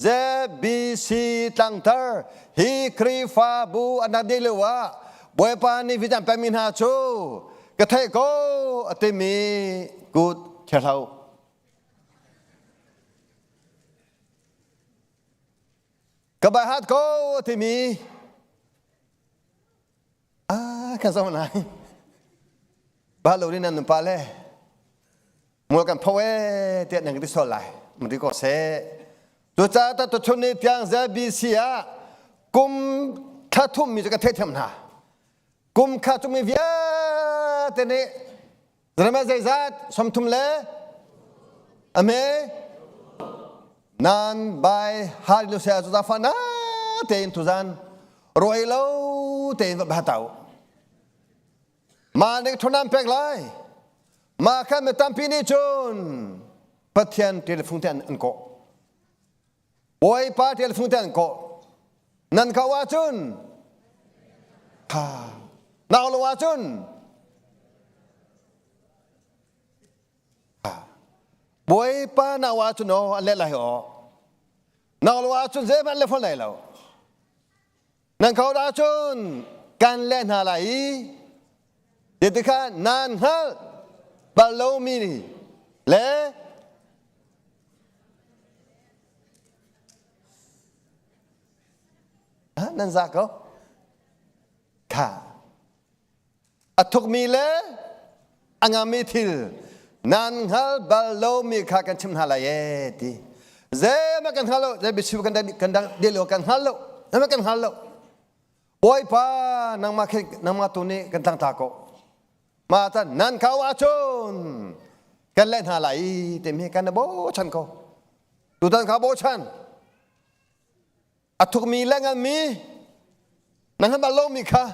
ZBC tlangtar hi Khrihfabu an rak dih lio ah Bawipa nih vitan pekmi hna cu ka theih ko a timi kut kherhlo. Ka bai hat ko a timi ah kan zoh lai. Ba lo rin nan pa le mual kan pho e tiah nan ka ti sual lai. Mun ti ko seh. Cucaah ta tuchun ni tiang ZBC ah kum thla thum mi cu ka theithiam hna. Kum kha chung mi vialte nih Jeremiah zeizat 30 le ame nan bai hallelujah cu zafa na tein tuzan roi lo tein va tau ma nih thunam pek lai ma kha mi tampi nih cun Pathian telefung te an kawh Bawipa telefung te an kawh nan kau ahcun ha nau lo ahcun Bawipa nau ahcun aw an leh lai aw nau lo ahcun zeihmanh le fawn lai lo nan kau ahcun kan leh hna lai i ti kha nan hngalh bal lomi le nan za ko kha a thukmi le a ngami thil nan hngal bal lomi kha kan chim hna lai ee ti zeihmanh kan hngal lo zei biachim kan kan dang lo kan hngal lo zeihmanh kan hngal lo Bawipa nangmah khi nangmah tu nih kan tlangtla ko mah tan nan kau ahcun kan leh hna lai timi kan i bochan ko tutan kha bochan a thukmi le nganmi nan hngal bal lomi kha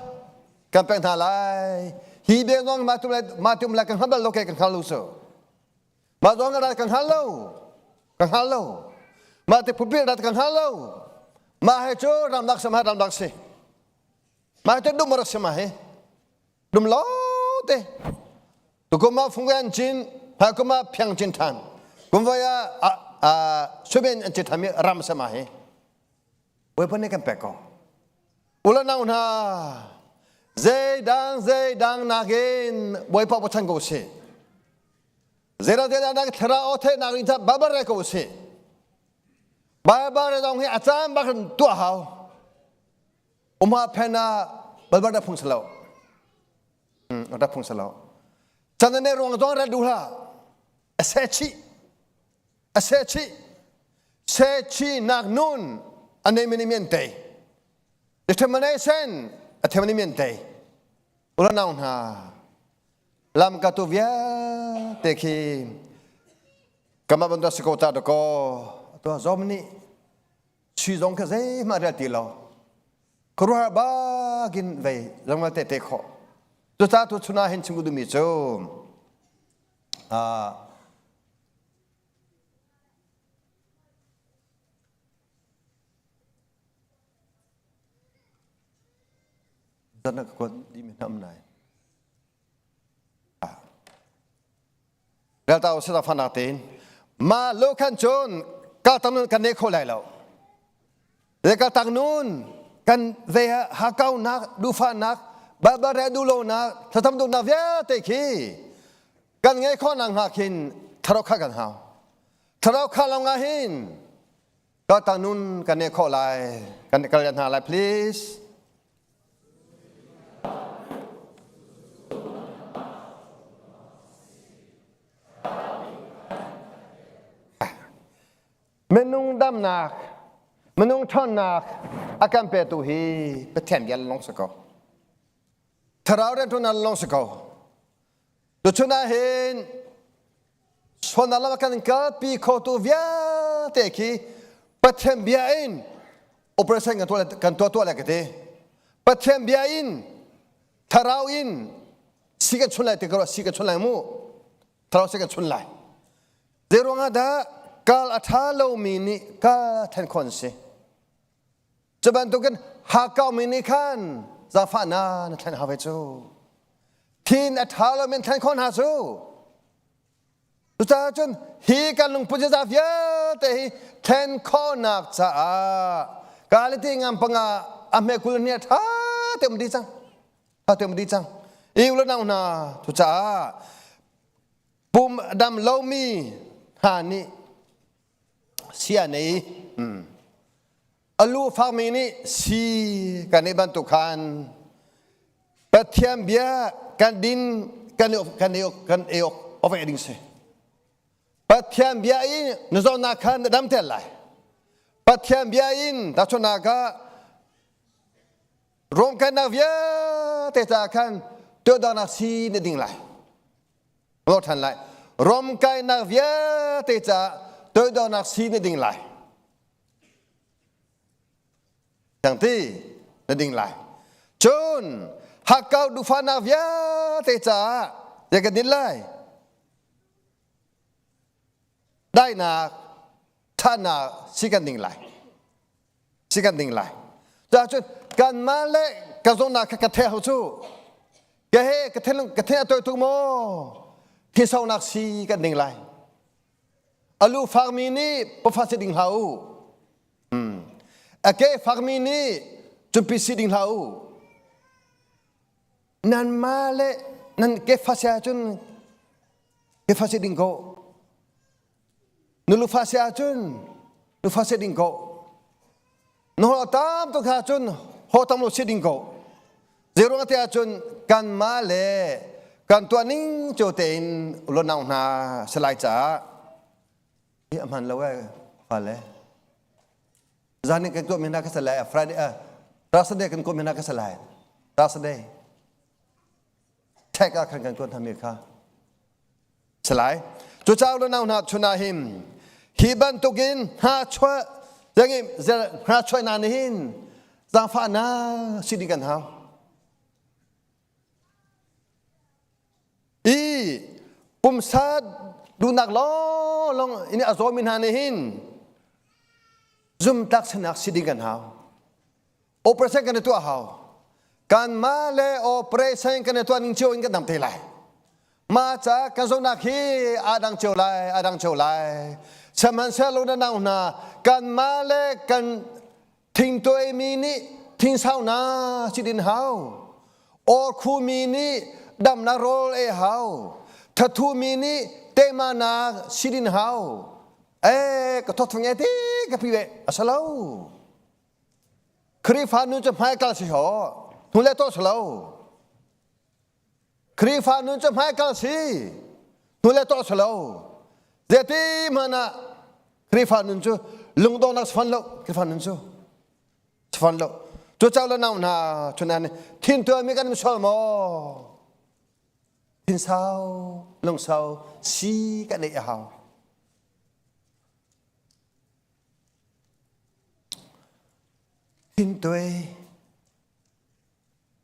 kan pek hna lai hi bia zong mah tum lai mah tum lai kan hngal bal lo ke kan hngal lo so mah zong rat kan hngal lo kan hngal lo mah te phupi rat kan hngal lo mah he cu ramlak sam ha ramlak si mah te dum rak si mah hi dum lo te tukum ah fungwe an cin haikum ah phiang cin than kumvoi ah suben an cin than mi ram sama hi Bawipa nih kan pek ko ula nau hna zeidang zeidang nakin Bawipa bochan ko si zeidang zeidang nak thlarau theih nak ring babar re ko si Baibal re dong hi a caan bak tuah hau Umha phen ah balbar da phung salo. Da phung salo. Chan ne ruang zong rat duh hlah. A se chi. A se chi. Se chi nak nun a nei mini mian te. Determination a themani mian te. Ula nau hna. Lam ka tu vialte khi. Kamah bantuk si ko ta dakaw tua zom nih sui zong kha zeihmah rel ti lo khuaruahhar bakin vei zong te te khawh cucaah tu chun ah hin chim duhmi cu zan ka kuat dimi hnam nai Relta usih fana tein ma lo khan cun kal tang nun kan nei kho lai lo. Le kal tang nun kan ve hakau nak dufa nak babare du lo nak thatam du nak vialte khi kan ngei kho nak hnga khin tharo kha kan hau. Tharo kha lo nga hin kal tang nun kan nei kho lai kan kal hna lai please. Minung damnak, minung ṭhawnnak a kan petu hi Pathian bia lawng si ko. Thlarau rianṭuannak lawng si ko. Tuchun ah hin sualnak lam a kan kalpi khotu vialte khi Pathian bia in operation kan tuah kan tuah tuah le ka ti. Pathian bia in thlarau in si kan chun lai ti ka si kan chun lai mu. Thlarau si kan chun lai. Zei ruangah dah kal a ṭha lomi nih kal then khon si. Cu bantukin hakkaumi nih khan zaangfahnak na thlen hau ve cu. Thin a ṭha lomi thlen khawh hna cu. Cucaah cun hi kan lungput ziaza vialte hi thlen khawhnak caah Galati ngam panga a hme 20 ni a ṭha te um dih cang. Ṭha te um dih cang. I u le nau hna cucaah pum dam lomi hna nih sia nei a lu fakmi nih si kan i bantuk khan Pathian bia kan din kan kan kan ei awk ding si Pathian bia in na zawtnak khan na dam tel lai Pathian bia in tahchunhnak ah rawmkannak vialte caah khan tuahdawnak si na ding lai Lo ṭhan lai. Romkainak vialte caah toidornak si na ding lai. Tiangti na ding lai. Cun hakkau duhfahnak vialte caah zei kan din lai? Daihnak, ṭhatnak si kan ding lai. Si kan ding lai. Cun kanmah le ka zawtnak kha ka theh ho cu. Ka he ka thinlung ka thin a toi tuk maw? Thisaunak si kan ding lai. Alu fakmi nih pafa si ding hlah u. Hmm. A ke fakmi nih cumpi si ding hlah u. Nan ma le nan ke fa si ahcun ke fa si ding ko. Na lufa si ahcun lufa si ding ko. Na holh tam tuk ahcun ho tam lo si ding ko. Zeiruang te ahcun kanmah le kan tuah ning cio tein ulonau hna salai caah hi a hman lo eh fale. Zan in kan tuah mi hna ka salai Friday ah Thursday kan tuah mi hna ka salai Thursday Ṭhek ah khan kan tuan hna kha. Salai. Cucaah le nau hna chun ah hin hi bantukin hna chuah zangim hna chuah na nih hin zaangfahnak si ding kan hau. I pumsa duhnak lawng in a zawmi hna nih hin zumtlak sinak si ding kan hau. Operation kan i tuah hau. Kanmah le operation kan i tuah ning cio in kan dam te lai. Mah ca kan zohnak hi aa dang cio lai, aa dang cio lai. Sihmanhsehlaw na nau hna, kanmah le kan thingtuaimi nih thingsaunak si din hau. Awkhumi nih damnak rawl ei hau. Thathumi nih teimanak si din hau. Eh, ka thawt thung e ti ka pi ve. A si lo. Khrihfa nun cu hmaikal si ho, hnu le tawh si lo. Khrihfa nun cu hmaikal si, hnu le tawh si lo. Zeiti hmanh ah Khrihfa nun cu lungdongnak si fawn lo, Khrihfa nun cu si fawn lo. Cucaah le nau hna chun thin tuarmi kan um sual maw? Thinsau, lungsau si kan ei a hau. Thintuai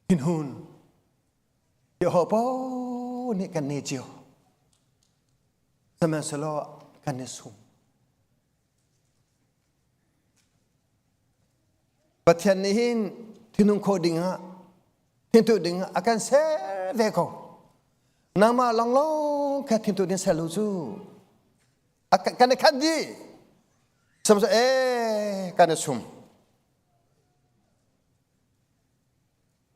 thinhun ho po nih kan nei cio. Sihmanhsehlaw kan i sum. Pathian nih hin thinung kho dingah thintu dingah a kan ser ve ko. Nangmah lawnglawng kha thintu ding ser lo cu kan i khat dih. Sihmanhsehlaw ee kan i sum.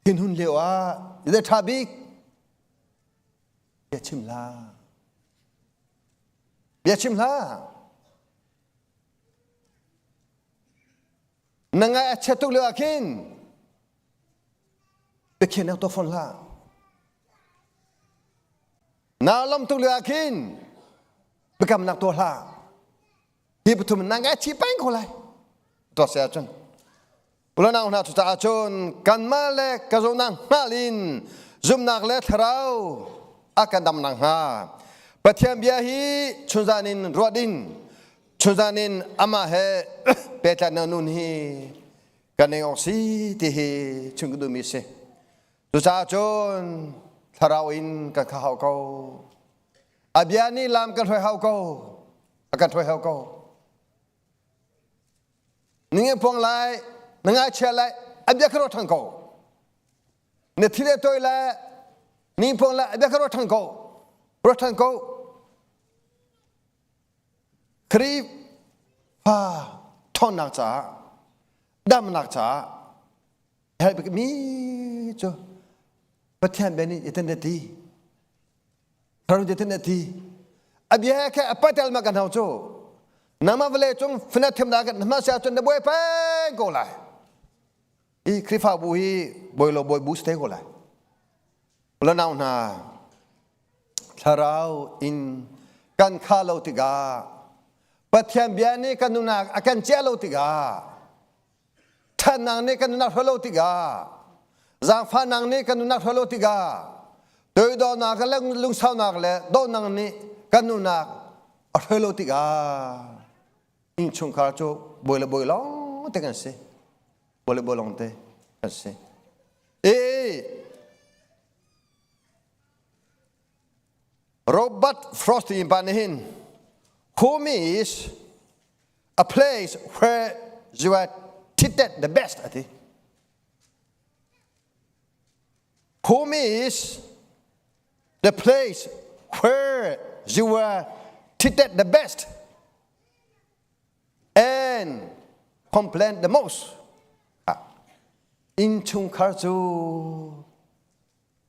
Thinhun lio ah le ṭha bik bia chim hlah. Bia chim hlah. Na ngai a chiat tuk lio ah khin biakhiahnak tuah fawn hlah. Naa lawm tuk lio ah khin biakamnak tuah hlah. Hi pathum na ngai chi peng ko lai. Tuah se ahcun Ulanau hna cucaah cun kanmah le ka zawtnak hngal in zumhnak le thlarau a kan dam nakhnga Pathian bia hi chunzan in ruat in chunzan in amah he pehtlaihnak nun hi kan ning awk si ti hi chim ka duhmi si. Cucaah cun thlarau in kan kha hau ko. A bia nih lam kan hruai hau ko. A kan hruai hau ko. Ning in pong lai, na ngaichia lai, a bia kha ro ṭhan ko. Na thi le toi lai, ning pong lai, a bia kha ro ṭhan ko. Ro ṭhan ko. Khrihfa ṭhawnnak caah, damnak caah, herh bikmi cu Pathian bia nih itin a ti. Thlarau nih a ti. A bia khe a patel ma kan hau cu. Nangmah vawlei cung fana thiam da kan hma sia cun na buai peng ko lai. Hi Khrihfabu hi bawi lo bawi bu si te ko lai. Ulanau hna thlarau in kan kha lo tikah Pathian bia nih kan nunak a kan ciah lo tikah Ṭhatnak nih kan nunnak hruai lo tikah, zaangfahnak nih kan nunnak hruai lo tikah, toidornak le lungsaunak le dawtnak nih kan nunnak a hruai lo tikah, innchungkhar cu bawi le bawi lawng te kan si. Bawi le bawi lawng te kan si. Ee, Robert Frost in pa nih hin Home is a place where you are treated the best ati. Home is the place where you were treated the best and complain the most. Innchungkhar cu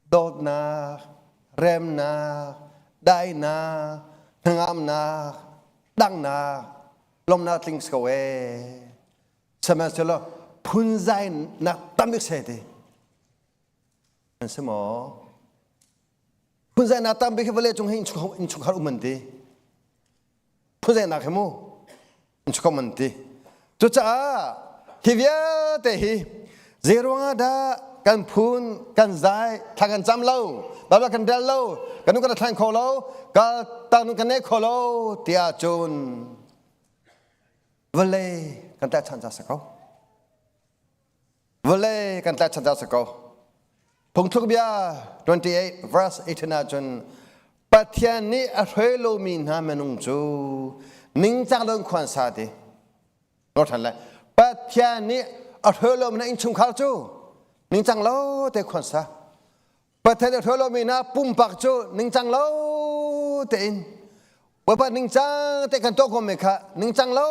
dawtnak, remnak, daihnak, hnangamnak, danghnak, lawmnak tling si ko ee. Sihmanhsehlaw phunzainak tam bik se ti. An si maw? Phunzainak tam bik hi vawlei cung hi innchungkhar um an ti. Phunzainak hi mu innchungkhar um an ti. Cucaah hi vialte hi zei ruangah dah kan phun kan zai thla kan cam lo Bible kan rel lo kan nu kan thlan kho lo ka tang kan nei kho lo tiah cun vawlei kan tlaihchan ca si ko Vawlei kan tlaihchan ca si ko. Phungthluk bia 28 verse 18 ah cun Pathian nih a hruai lomi hna minung cu ningcang loin khuan sa ti. Nor ṭhan lai. Pathian nih a hruai lomi hna innchungkhar cu ningcang lo te khuan sa. Pathian a hruai lomi hna pumpak cu ningcang lo tein Bawipa ningcang te kan tuah komi kha ningcang lo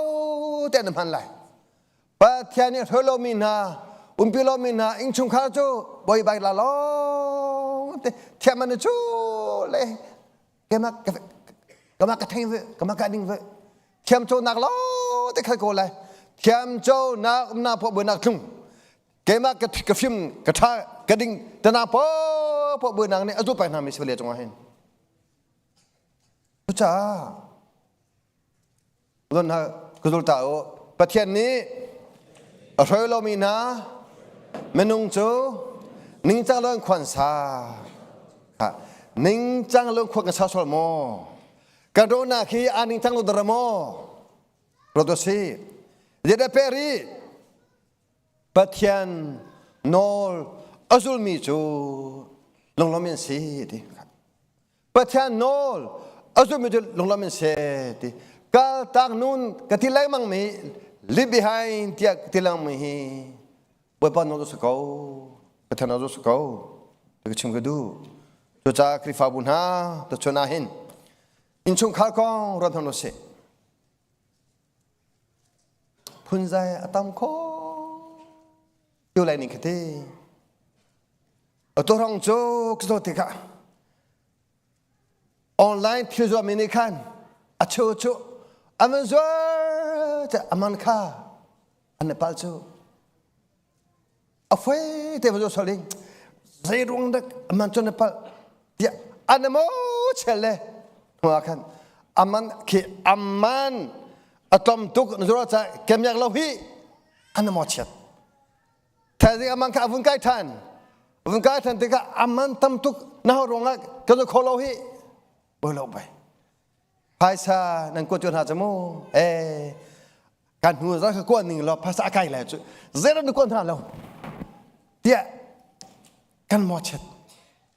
te an hman lai. Pathian nih hruai lomi hna umpi lomi hna innchungkhar cu bawibai la lawng te thiam an cu le kemak kemak ka theng ve kemak ka ding ve thiam cawnnak lawng te khal ko lai thiam cawnnak umnak pawh buainak tlung keimah ka ka fim ka tha ka ding tana po po buainak nih a zu pai hna mi si le cungah hin cucaah Lun hna ka zul ta u. Pathian nih a hruai lomi hna minung cu ningcang loin khua an sa. Ningcang loin khua kan sa sual maw? Kan rawhnak hi aa ningcang lo dara maw? Ruat u sih. Zeidah peh rih? Pathian nawl a zulmi cu lunglawm in si ti. Pathian nawl a zulmi cu lunglawm in si ti. Kal tak nun ka ti lengmang mi leave behind tiah ka ti lengmang mi hi Bawipa nawl cu si ko. Pathian nawl cu si ko. Ti ka chim ka duh. Cucaah Khrihfabu hna tuchun ah hin innchungkhar kong ruat hmanh usih. Phunzai a tam kho tu lai ning khati. Atu rong cu ka zawt tikah online thil zuarmi nih khan a cheu cu an van zuar te aman kha an Nepal cu a foi te va zuar ding zei ruang dak aman cu Nepal tiah an mo chel le hnuah khan aman khi aman a tlom tuk na zuar ca kemyak lo hi an mo chiat Thaizing aman kha a vun kai ṭhan. A vun kai ṭhan tikah aman tam tuk na ho ruangah kan kho lo hi. Boi lo bai. Phaisa nan kuat hna cu mu. Eh kan hnu za ka kuat ning lo phaisa a kai lai cu. Zero na kuat hna lo. Tiah kan mo chet.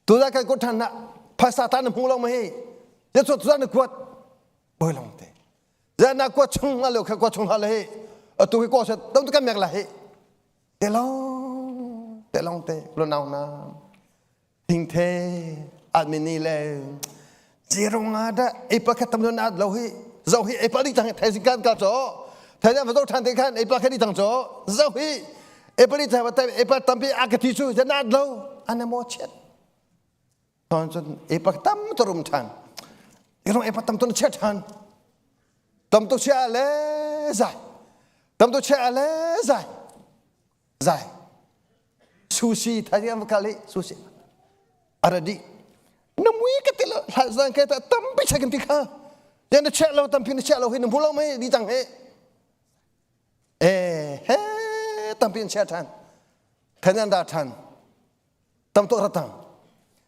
Tu za kan kuat ṭhan na phaisa ta na hmu lo ma hi. Ya tu za na kuat. Boi long te. Zan na kuat chung nga lo kha kuat chung hlah le hi atu hi ko set dong tu kan mek la hi te long te long te lo nau na thing the admin ni le zero nga da apple khat tam na lo hi zo hi apple di tang thai sing kan ka cho thai na zo than te khan apple khat di tang cho zo hi apple di tang ta apple tampi akati chu zan lo anamo chet Thon cun epak tam tu rum ṭhan. Irong epak tam tu na chia ṭhan. Tam tu chia le zai. Tam tu chia le zai. Zai. Sushi thai am kali sushi. Aradi. Na mui ka til hla zang ke ta tampi cha kan ti kha. Yan na chia lo tampi na chia lo hi na mu lo mai di tang he. Eh he tampi na chia ṭhan. Than da ṭhan. Tam tuk ratang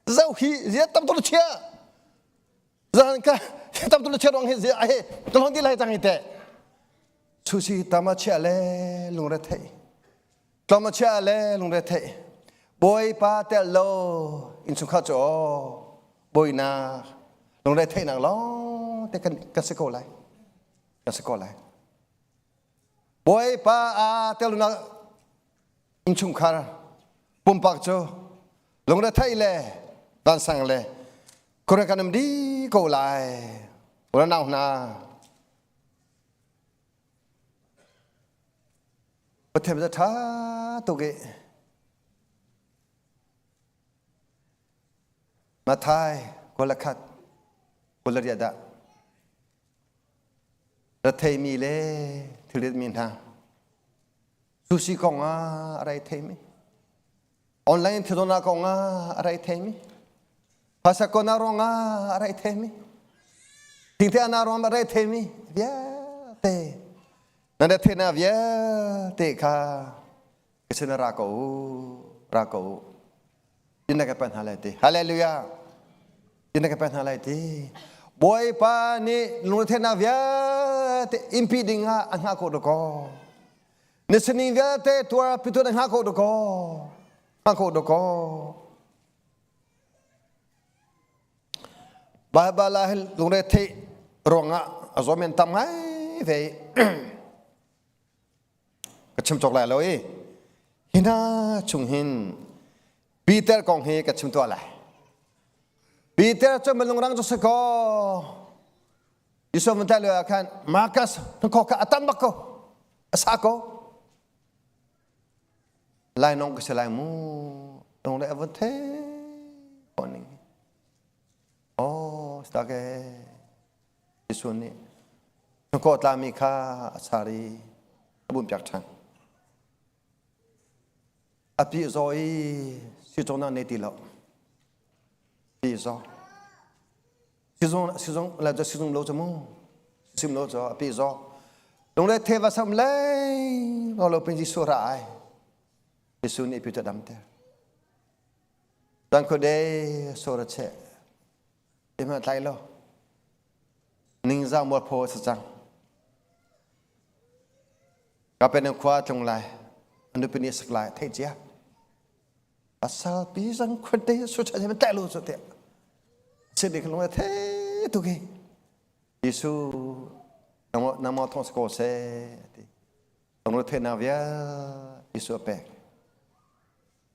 zau hi zia tam tuk chia zan ka tam tuk chia rong hi zia he ka long di lai tang hi te chusi tama chia le lungre thei tlama chia le lungre thei boi pa te lo in chung kha cho boi na lungre thei nang long te kan ka se ko lai ka se ko lai boi pa a te lu na Innchungkhar pumpak cu lungretheih le vansang le khuaruah kan um dih ko lai. Unau hna, Pathian cu ṭha tuk i Mathai 21 28 dah retheimi le thilritmi hna Sushi kong ah a rai theimi online thilona kong ah a rai theimi phasakona rong ah a rai theimi thingte ana rong a rai theimi vialte nan re thena vialte kha ka sin ra ko ra ko tin na ka pan hna lai ti hallelujah tin na ka pan hna lai ti Bawipa nih lungretheihnak vialte inpi ding ah a hngah ko ko Na sining vialte tuar pitu na hngah ko dakaw. Hngah ko dakaw. Baibal ah hin lungre theih ruangah a zawm tam ngai ve. Ka chim cawk lai lo i. Hi hna chung hin Peter kong hi ka chim tuah lai. Peter cu minung rang cu si kaw Jesuh mun tlai lio ah khan Marcus hnukhaw kha a tam bak ko a sa ko lai nong ka si lai mu nong le a vun the ning oh stake Jesuh nih hnukhaw tlami kha a char i a bun piak ṭhan a pi zaw i sicawnak nei ti lo pi zaw Sizung sizung la cu sizung lo cu mu sim lo cu a pi zaw lungre the va sam lei lo lo pin Jesuh ra ai Jesuh nih pi dam ter tan ko de so ra che te ma tlai lo ningza mual pho sa cang ka pen khua tlung lai. A nupi nih a sak lai theih cia. Pasal pi zang khuate su cha me teh lu chu te. Sin dik lung the tu ki. Jesu namo namo thong ko se ti. Tong the na via Jesu pek.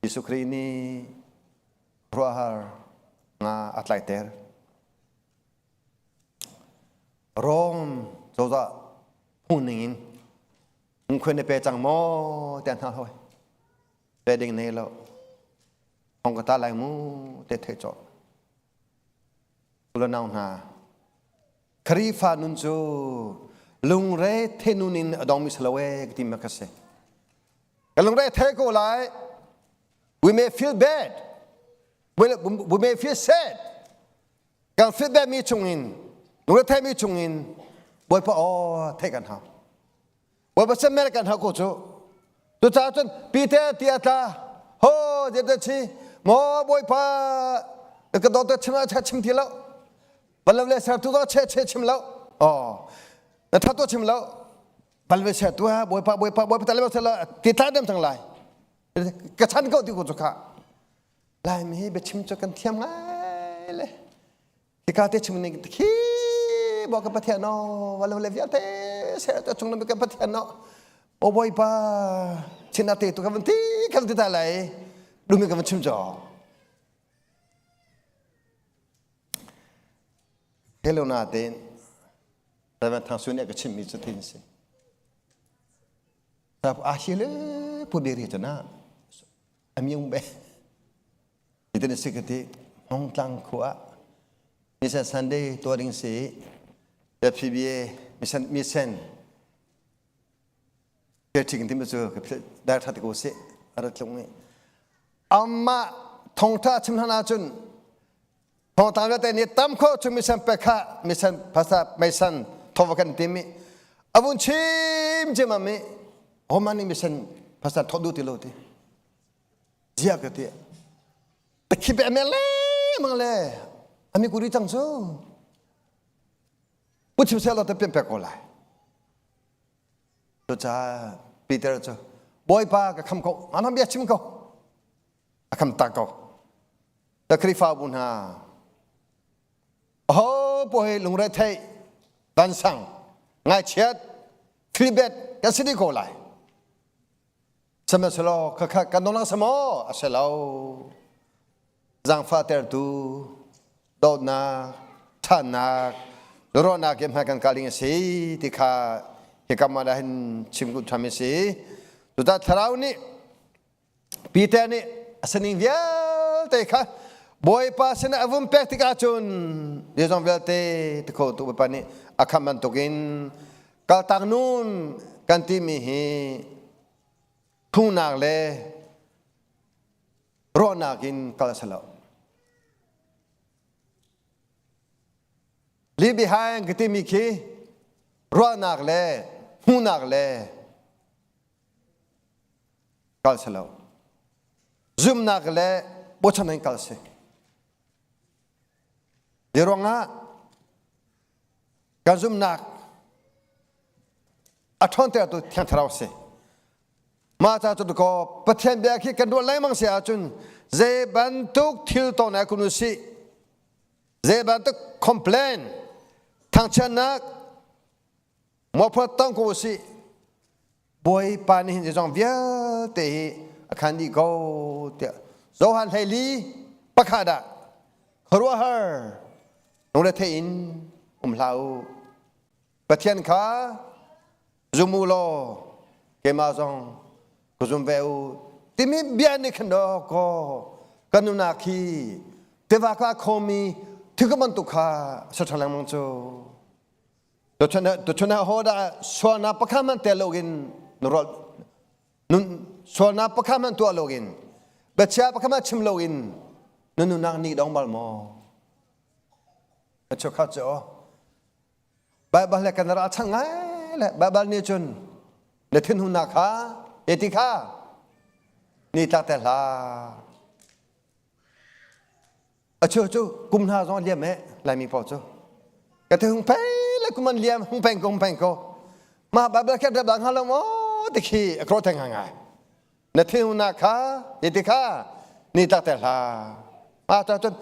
Jesuh Khrih nih khuaruahhar nga a tlaiter. Rom cozah phung ning in ngkhuen na pe cang maw tiah hna hoi. Pe ding nei lo. Thong ka ta lai mu te thei cawh. Ulanau hna, Khrihfa nun cu lungre the nun in a dongmi si lo ee ka ti ma ka si. Ka lungre the ko lai. We may feel bad. We, we may feel sad. Kan feel bad mi chungin, lungre the mi chungin, Bawipa aw theih kan hau. Bawipa sem mere kan hau ko cu. Cucaah cun Peter ti a tla. Ho je te chi maw Bawipa ka dawt te chim ah chim ti lo. Balam le ser tu do che che chim lo. Oh na tha to chim lo. Balve ser tu ha Bawipa Bawipa Bawipa tale se la ti tla dem chang lai. Ka chan ko ti ko chu kha. Laimi hi biachim cu kan thiam ngai le. Hika te chim ning khi bo ka Pathian no walo le vialte se ta chung na ka Pathian no o Bawipa chin ate tu ka van ti kan ti ta lai dumi ka van chim cho Hello na te Reverend Thang Su nih ka chimmi cu thin si Ta a hi le pu diri chana amyung be Hitin a si ka ti Hmongtlang khua ah Mission Sunday tuah ding si FCBA mission mission catering timi cu ka philh dar tha te ko sih a rat tlung i amah thongtha chim hlan ahcun thongtang vialte nih tam kho cu mission pek kha mission phasa meisan thova kan timi avun chim chim ami homani mission phasa thodu ti lo ti Ziah ka ti. Takhi pe me le mang le ami kuri cang cu. Pu chim sel te pian pek ko lai. Cucaah Peter cu Bawipa ka kham ko, anam bia chim ko. A kham tak ko. Ta Khrihfabu hna aho po hi lungre theih vansang ngaichiat filibet kan si dih ko lai. Sihmanhsehlaw khakha kan dong lang maw? A si lo. Zaangfahtertu, dawtnak, ṭhatnak, ruahnak in hmai kan kal ding a si ti kha hika ah hin chim ku ṭham a si. Cucaah Thlarau nih Peter nih a sining vialte kha Bawipa sinah a vun pek tikah cun zeizong vialte ti kho tu Bawipa nih a khamh bantukin kaltak nun kan timi hi phungnak le ruahnak in kal a si lo. Leave behind ka timi khi ruahnak le hmuhnak le kal si lo. Zumnak le bochan in kal si. Hi ruangah kan zumhnak a ṭhawntertu Thiang Thlarau si. Mah ca cu kaw Pathian bia khi kan ruah lengmang si ahcun zei bantuk thil ton ai kun usih zei bantuk complain thangchiatnak Mualphuat tong ko usih. Bawipa nih hin zeizong vialte hi a khan dih ko tiah Johan 14 pakhat ah khuaruahhar lungre in um hlah u. Pathian kha zum u law keimah zong ka zum ve u timi bia nih khan dawk kaw kan nunak hi tiva ka khomi thil bantuk kha sa ṭha lengmang cu. Tuchun ah hodah sualnak pakhat hmanh tel loin nun sualnak pakhat hmanh tuah loin biachia pakhat hmanh chim loin na nunnak nih dong bal maw? Ka chukhat cu Baibal le kan ra chang ngai le Baibal nih cun na thinhunnak kha ti kha ni tlak te hlah. A cheu cu kum hna zong liam eh Laimi pawl cu. Ka te hung pei le kum an liam hung peng ko hung peng ko. Mah Bible kha dah hnga lo maw ti khi a kro theng ngai. Na thinhunnak kha ti kha ni tlak ter hlah. Ah cun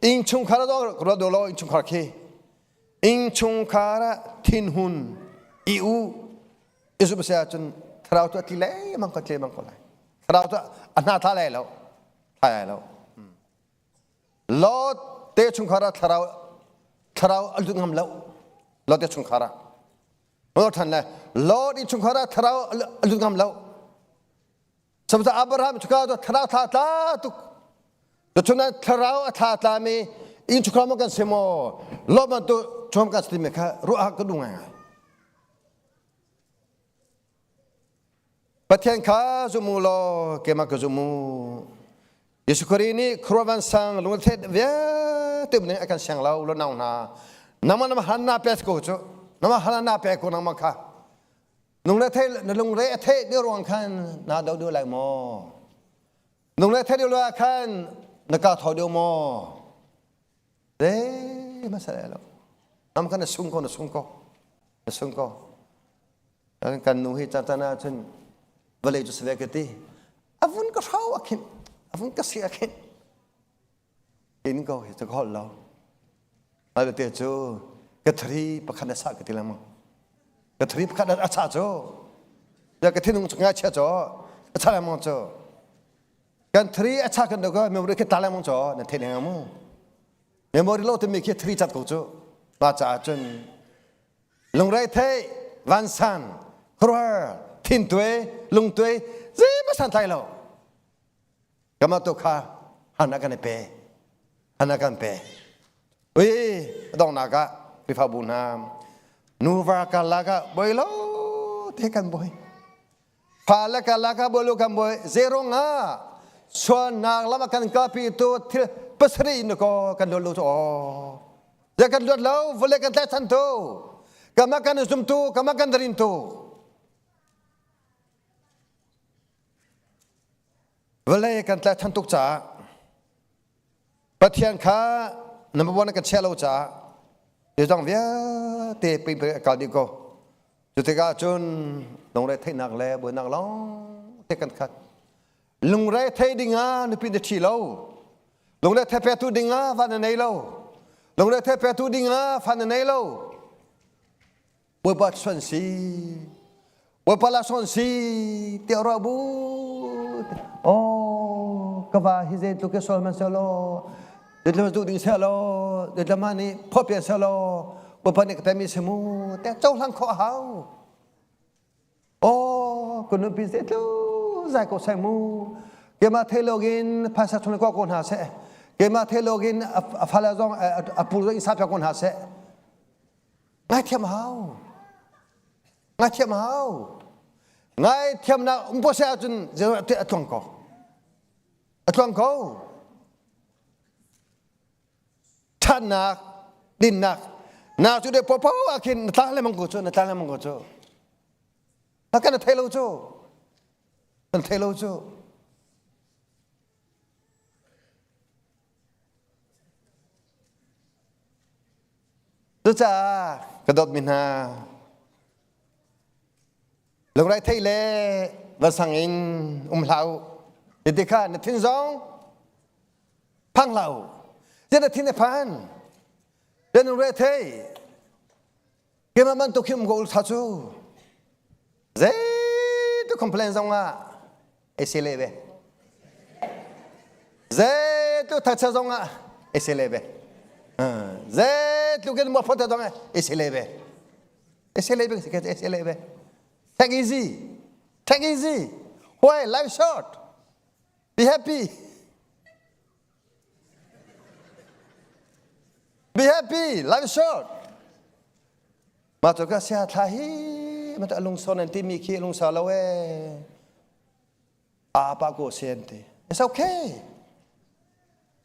innchungkhar ah ruat law innchungkhar khi innchungkhar ah thinhun i u i zumh si ahcun thlarau cu a tli lengmang ko tli lengmang ko lai. Thlarau cu a hna thla lai lo. Thla lai lo. Lot te chungkhar ah thlarau thlarau a lut ngam lo. Lot te chungkhar ah. Lot than le Lot innchungkhar ah thlarau a lut ngam lo. Sabza Abraham chungkhar cu thlarau thla tla tuk. Cun thlarau a thla tla mi innchungkhar maw kan si maw Lot bantuk chom kan si timi kha ruah ka duh ngai. Pathian kha zum u law keimah ka zum u. Jesuh Khrih nih khuaruah vansang lungthet vialte ning a kan siang lo lo nau hna. Nangmah nama han na pe ko cu. Nangmah han na pe ko nangmah kha. Lungre thei na lungre a thei ni ruang khan na do do lai maw? Lungre thei deuh lo ah khan na ka tho deuh maw? Zei hmasa lo. Nam kha na sung ko na sung ko. Na sung ko. Kan nu hi catan ah cun vawlei cu save ka ti. A vun ka hrau a khin. A vun ka si a khin. In ko hi cu ka holh lo. Ai te cu ka thari pakhat na sa ka ti lengmang. Ka thari pakhat a cha cu. Ya ka thinung ngai chia cu. A cha lengmang cu. Kan thari a cha kan do ka memory khi ta lengmang cu na thei lengmang mu. Memory lo timi khi thari cat ko cu. Ma caah cun lungre thei vansan khuaruahar thintuai lungtuai zeihmanh santlai lo kama tu kha han a kan i pe han a kan pe ui donghnak ah Khrihfabu hna nuva karlak ah boi lo te kan boi Fale karlak ah bolu kan bawi zerong ah sualnak lam ah kan kalpi tu thil pasarih in ko kan luat lo cu aw. Ya kan luat lo vawlei kan tlaihchan tu kama kan zum tu kama kan rin tu vawlei kan tlaihchan tuk caah Pathian kha number one kan chia lo caah zeizong vialte pei pei kal dih ko. Cu tikah cun lungre theihnak le buainak lawng te kan khat. Lungre thei dingah nupi na ṭhi lo. Lungre thei petu dingah va na nei lo. Lungre thei petu dingah fa na nei lo. Bawipa suan si Bawipa la suan si tiah ruah bu oh ka va hi zeitluk ke sual man seh law zeitluk duh ding seh law zeitluk mah nih phawpian seh law Bawipa nih ka pemi si mu tiah cohlang khawh a hau oh ka nupi zeitluk zai ko seh mu keimah thei login phaisa chung ko ko hna seh keimah thei login a fale zong a pu zong in sa ko hna seh Ngaithiam hau. Ngaithiam hau. Ngaithiamnak um po se ahcun a tluang ko. A tluang ko. Ṭhatnak, dinnak, na cu de popo ah khin na tlang lengmang ko cu, na tlang lengmang ko cu. Na kan thei lo cu. Kan thei lo cu. Cucaah ka dawtmi hna, lungrai theih le vansang in um hlah u. Ti kha na thin zong phang hlah u. Ti na thin a phan. Ti lungre thei. Keimah bantuk hi um ko ul tha cu. Zei tu complain zong ah ei se le ve. Zei tu thangcha zong ah ei se le ve. Zei tluk in mualpho zong ah ei se le ve. Ei se le ve, ei se le ve. Take easy. Take easy. Why life short? Be happy. Be happy. Life short. Mah cu ka sia thla hi ma ta lungso nan timi khi lungsa lo ee. A pa ko se an ti. It's okay.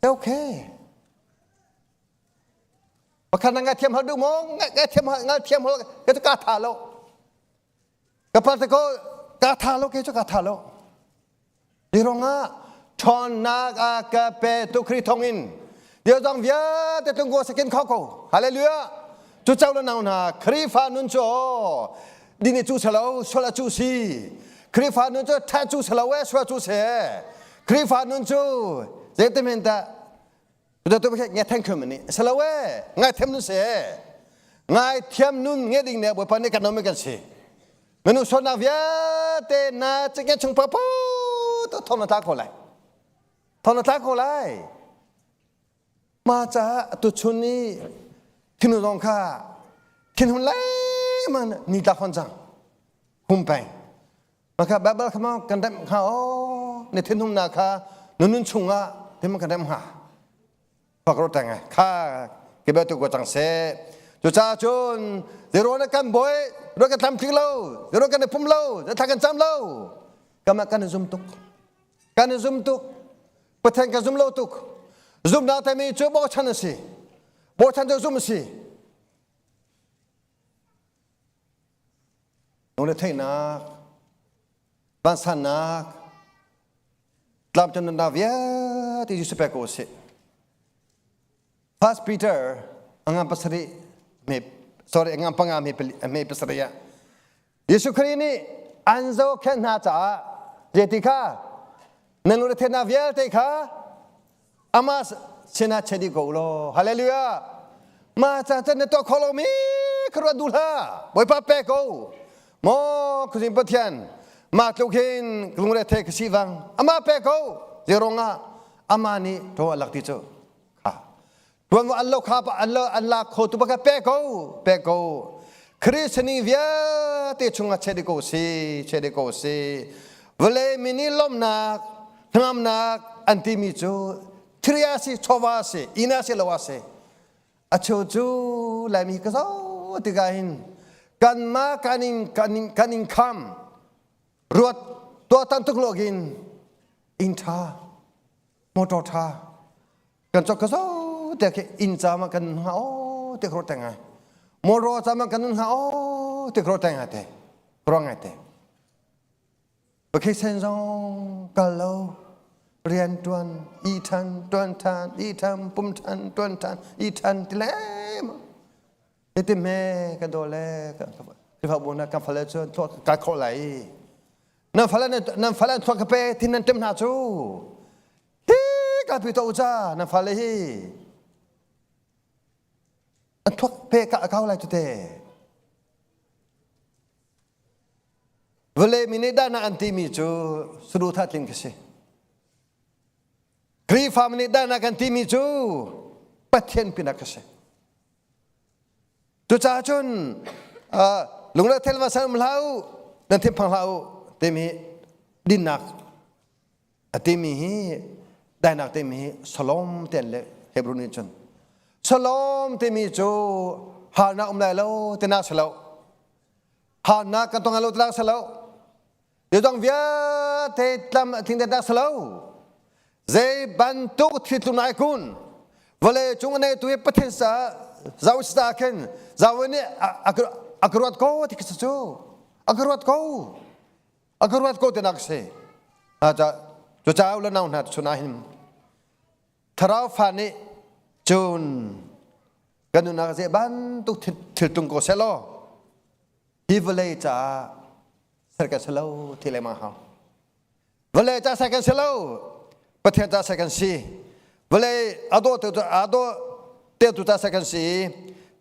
It's okay. Pakhat na ngai thiam hal duh maw? Ngai thiam hal ngai thiam hal ka cu ka tha lo. Ka pa te ko ka tha lo ke cu ka tha lo. Hi ruangah ṭhawnnak a ka petu Khrih thawngin Dios dang vialte tlung sakin kho ko. Hallelujah. Cu cau le nau hna Khrihfa nun cu din i cu salo sual a cu si. Khrihfa nun cu ṭha cu si lo e sua cu si. Khrihfa nun cu zeitin dah tu nge thank you ni si lo e ngai thiam nun si. Ngai thiam nun nge ding ne Bawipa nih kan nom kan si. Minung sualnak vialte na cingke chung papo to thong na tla ko lai. Thong na tla ko lai. Ma caah tuchun i thinhun zong kha thinhun lengmang ni tla fawn cang. Hum peng. Maka Bible kha ma kan remh hnga o na thinhunnak kha na nun chungah tin kan remh hnga. Fakro teng kha ke bia tu ko cang se. Cucaah cun zero na kan boi, ro kan tlam tling lo, zero kan i pum lo, thla kan cam lo. Kamah kan i zum tuk. Kan i zum tuk. Pathian kan zum lo tuk. Zumnak timi cu bochan a si. Bochan cu zum a si. Lungretheihnak, vansannak, tlamtlinnak vialte Jesuh pek ko usih. First Peter angan pasarih me sorry angan panga me me pasarih ah Jesuh Khrih nih an zohkhenh hna caah zeiti kha nan lungretheihnak vialte kha amah sinah chia dih ko law hallelujah mah ca can na tuah kho lomi kha ruat duh hlah Bawipa pe ko maw khuazing Pathian mah tluk hin lungrethei ka si vang amah pe ko zeirong ah amah nih ṭo a lak ti cu kha tuan an lo kha an lo an lak kho tu baka pe ko pe ko Khrih sining vialte chungah che dih ko si che dih ko si vawlei mi nih lawmhnak hnangamnak an timi cu thil a si chawva a si inn a si lo a si a cheu cu laimi ka zoh tikah hin kanmah kan in kan in kan in kham ruat tuahtan tuk login inn ṭha motor ṭha kan cok ka zo te khi inn ca ma kan ha o te khro teng ai motor ca ma kan ha o te khro teng ai te khro ngai te vacation zong kal lo rian tuan i than tuan than i than pum than tuan than i than ti le ti me kan do le Khrihfabu na kan fale cu ka khawh lai nan fale nan fale thluak ka pe thin nan tem hna cu Hi ka pi to ca na fale hi an thuak pe ka kau lai tute vale mi nih dana an timi cu saduhthah tling ka si Khrihfa mi nih dana kan timi cu Pathian pinak ka si Cucaah cun lungre thel ma san um hlah u nan thinphang hlah u timi dinnak a timi hi dainak timi hi Shalom ti an leh Hebrew nih cun Shalom timi cu harnak um lai lo tinak si lo harnak kan tong lai lo tinak si lo Zeidang vialte tlam a tling tak si lo zei bantuk thil tlun ai kun vawlei cung a neitu hi Pathian sa zau sa khin zau nih a ka ruat ko ti khi cu a ka ruat ko a ka ruat ko tinak si cu ca le nau hna chun ah hin thlarau fa nih cun kan nunnak zei bantuk thil tung ko seh law hi vawlei caah ser kan si lo ti lengmang hau vawlei ca ser kan si lo pathian ca ser kan si vawlei a daw tu a daw te tu ca ser kan si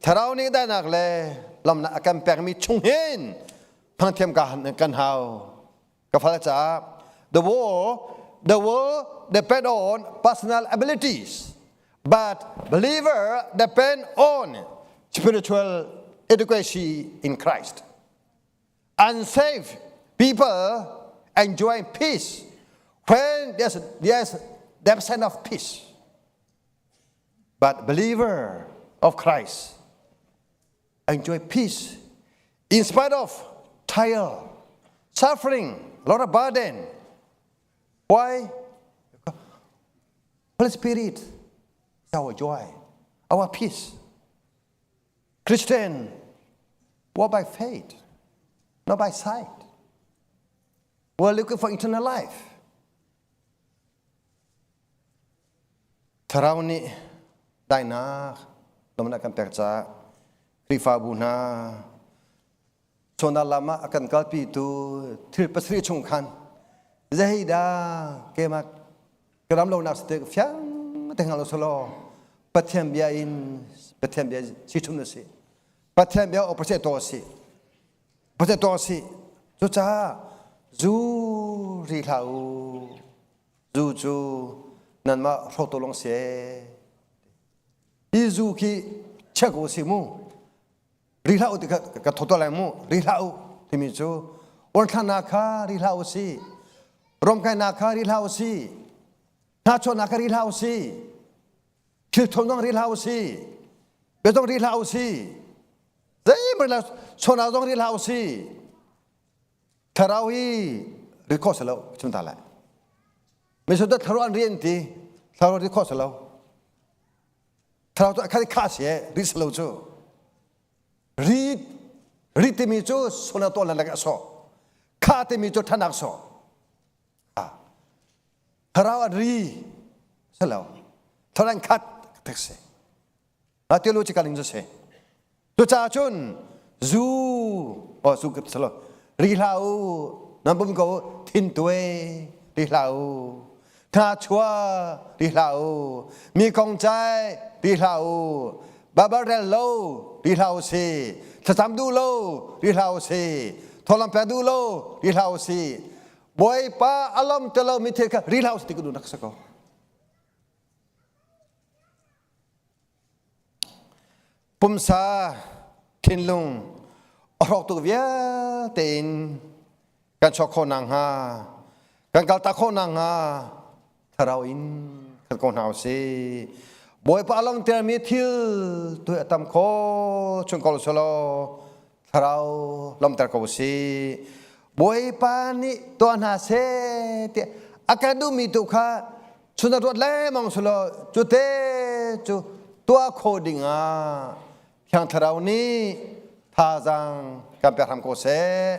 thlarau nih dainak le lamnak a kan pekmi chung hin phangthiam ka kan hau ka fal caah the world the world depend on personal abilities but believer depend on spiritual education in Christ unsaved people enjoy peace when there's, there's the absence of peace. But believer of Christ enjoy peace in spite of trial, suffering, lot of burden. Why? Holy Spirit is our joy, our peace. Christian walk by faith, not by sight. We're looking for eternal life. Thlarau nih dainak lawmnak kan pek caah Khrihfabu hna Chona lam ah a kan kalpitu thil pasarih chung khan zeidah keimah ka ram lonak si te fiang te hngal selaw Pathian bia in Pathian bia si thum na si Pathian bia opposite to si Pathian to si cucaah zu ri hlah u zu cu nanmah hrawktu lawng si hi zu khi check u si mu ri hlah u ti ka thawt lai mu ri hlah u timi cu uarthlarnak kha ri hlah u si romkainak kha ri hlah u si hnachuahnak kha ri hlah u si thil thon zong ri hlah u si bia zong ri hlah u si zeihmanh chawnak zong ri hlah u si thlarau hi ri khawh si lo chim ta lai misota thlarau an ri an ti thlarau ri khawh si lo Thlarau cu a khat i kha si ri si lo cu. Ri ri timi cu sual tuah le a sawh. Kha timi cu ṭhanak sawh. Thlarau an ri si lo. Thlarau an khat tek si. A theological in cu si. Cucaah cun zu oh zu ka salo ri hlah u nan pum ko thin tuai ri hlah u thna chua ri hlah u mi kong cai ri hlah u babar rel lo ri hlah u si thlacam duh lo ri hlah u si tholam pek duh lo ri hlah u si bawipa alom te lo mi thil kha ri hlah u si ti ka duh nak sa ko. Pumsa, thinlung a hrawk tuk vialte in kan chuak khawh nakhnga, kan kaltak khawh nakhnga thlarau in khat ko hna usih. Bawipa a langhtermi thil tu a tam khawh chung ko selaw thlarau lawmhter ko usih. Bawipa nih tuah hna seh tiah a kan duhmi tu kha chun a ruat lengmang selaw cu te cu tuah khawh dingah Thiang Thlarau nih thazaang kan pek hram ko seh.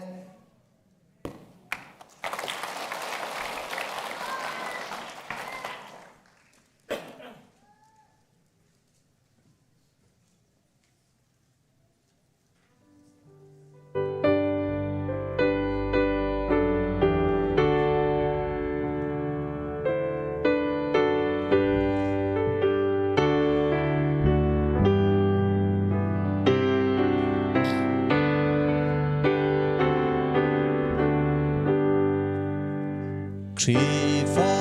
Khrihfa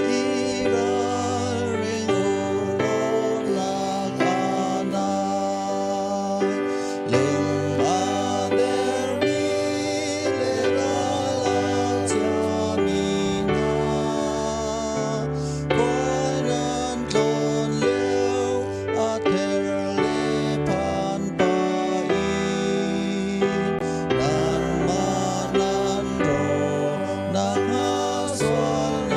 i ralring u rawlak a nai. Lung a dermi le ral a chiami hna. Khual nan tlawn lio a ther le phan pah in nanmah nan rawh nakhnga sualnak.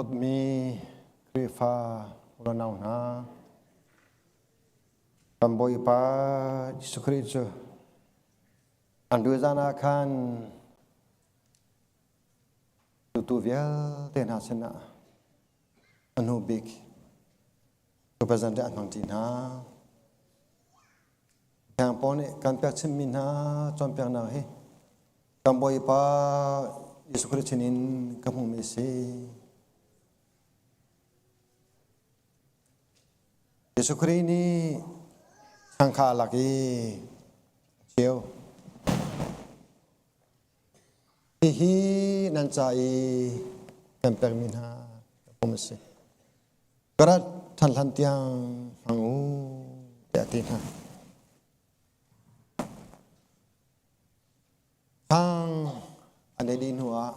Dawtmi Khrihfa unau hna, kan Bawipa Jesuh Khrih cu an zan ah khan tutu vialte hna sinah a hnu bik represent an hmang ṭi hna. Thiang Paul nih kan pekchinhmi hna cawnpiaknak hi kan Bawipa Jesuh Khrih sinin ka hmuhmi a si. Jesuh Khrih nih changkha a lak i a cheu. Hihi nan ca i kan pekmi hna pum a si. Ka rat ṭhan hlan tiang hmang u tiah a ti hna. Thang an ei dih hnuah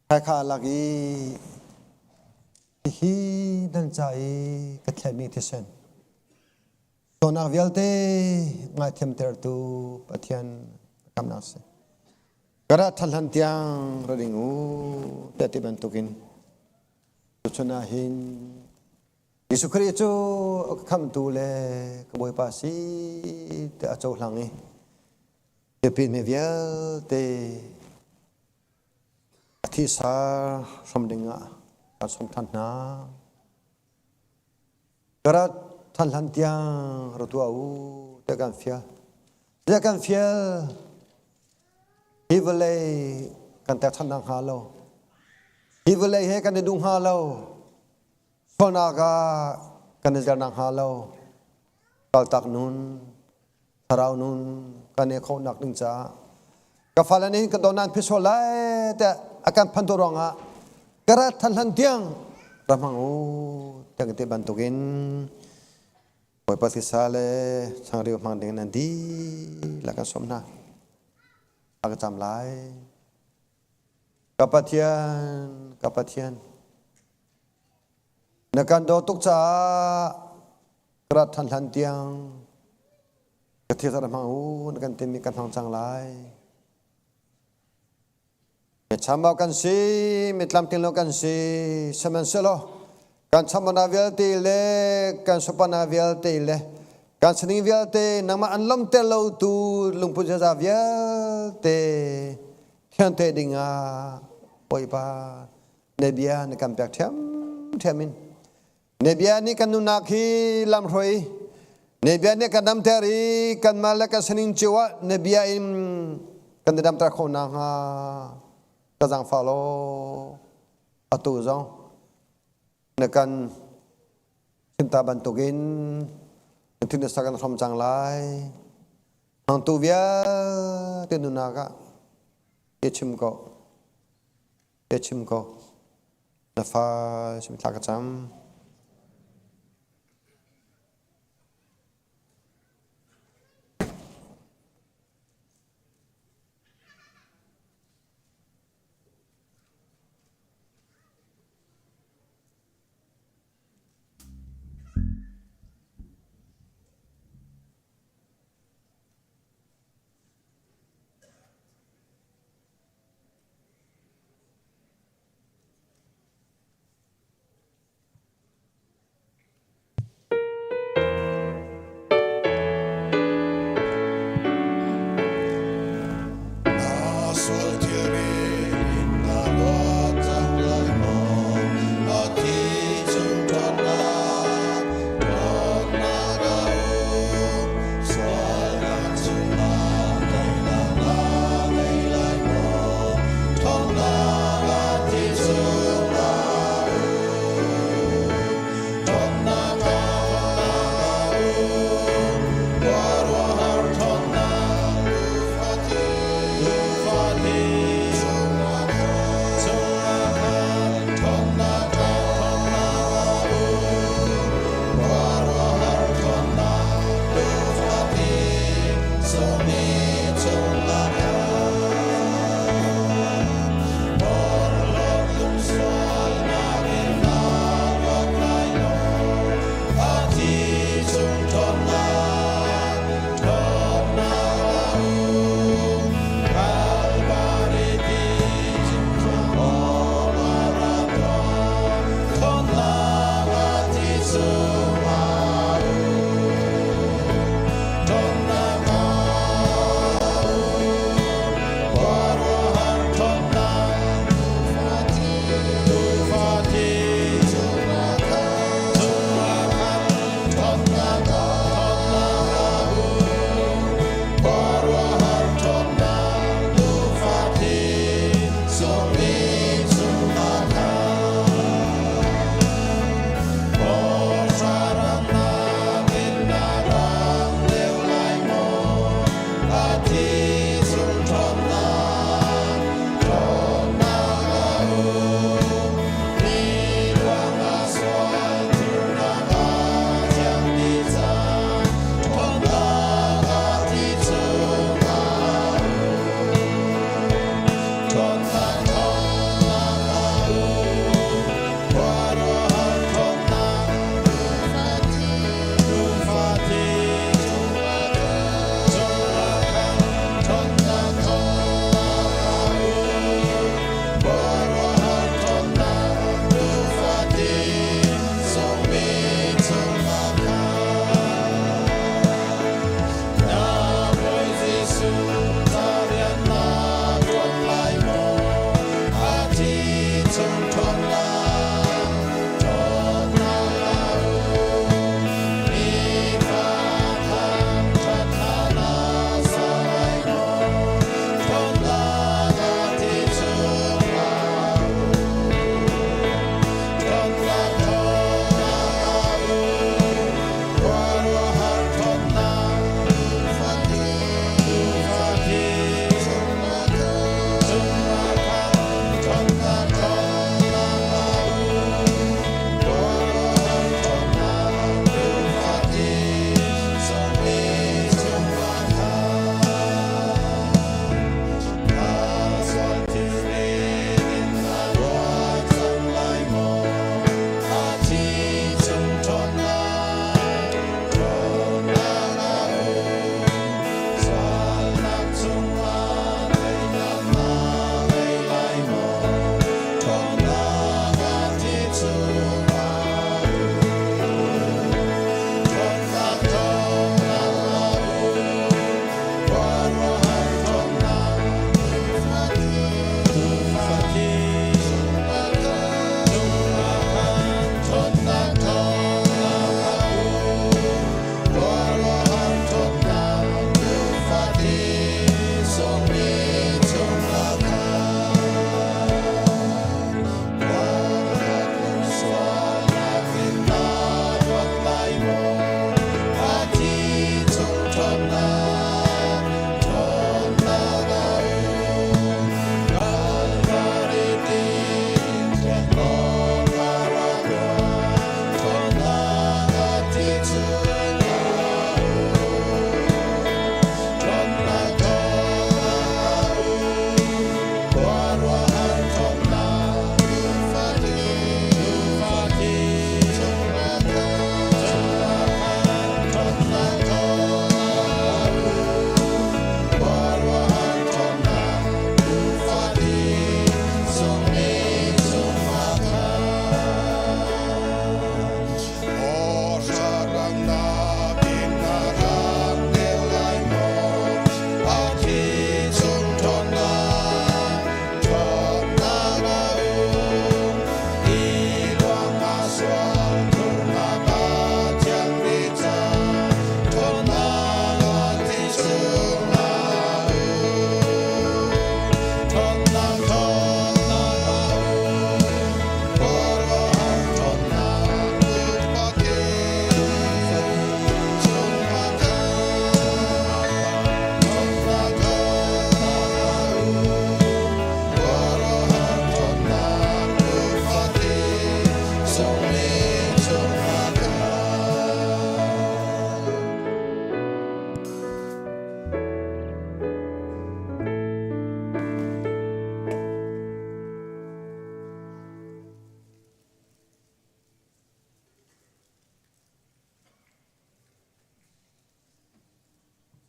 Thaikha a lak i hihi nan ca i ka thletmi thisen sualnak vialte ngaithiamtertu Pathian kamnak si. Ka rat ṭhan hlan tiang ra ding u tiah ti bantukin tuchun ah hin Jesuh Khrih cu a ka khamhtu le ka Bawipa si tiah a cohlang i biapi mi vialte a thisa hram dingah kan sawm ṭhan hna. Ka rat ṭhan hlan tiang ra tuah u tiah kan fial. Tiah kan fial hi vawlei kan tek ṭhan hnga lo. Hi vawlei he kan i duh hnga lo. Sualnak ah kan i zernak hnga lo. Kaltak nun, thlarau nun kan i khawhnak ding caah ka fale nih ka don an phi sual lai tiah a kan phan tu ruangah ka rat than hlan tiang ra hmang u tiang ti bantukin Bawipa thisa le changreu hmang ding nan dihlak kan sawm hna. A ka cam lai. Ka Pathian, ka Pathian, na kan dawt tuk caah ka rat ṭhan hlan tiang ka thil hmang u na kan timi kan hmang cang lai. Mi chambau kan si, mi tlamtling lo kan si, sihmanhsehlaw kan chambaunak vialte le kan supana vialte le kan sining vialte nangmah an lawmter lotu lungput ziaza vialte thiante dingah Bawipa na bia na kan pek ṭhiamṭhiam in na bia nih kan nunnak hi lamhruai na bia nih kan damter i kanmah le kan sining cio ah na bia in kan i damter khawh nakhnga ka zaangfah law atu zong na kan chimta bantukin na thin na sak kan hrom cang lai hmangtu vialte nunnak ah i chim ko Bia chim ko. Na fa sim thla ka cam.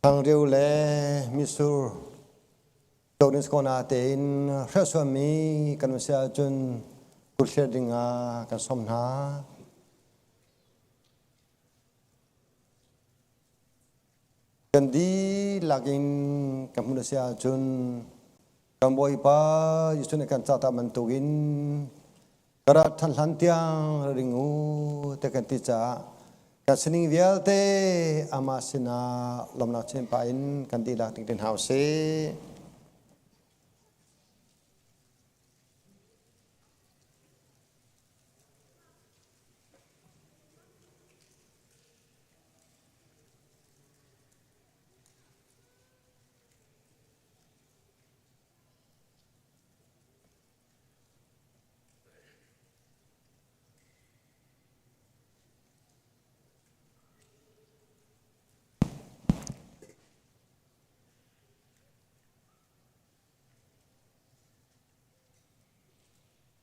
Changreu le mitsur cawhdin skona tein hrelhsuanmi kan si ahcun kut hliar dingah kan sawm hna. Kan dihlak in kan hmun a si ahcun kan Bawipa Jesuh nih kan cah bantukin ka rat ṭhan hlan tiang ra ring u ti kan ti caah kan sining vialte amah sinah lawmhnak chin pah in kan dihlak ding hna usih.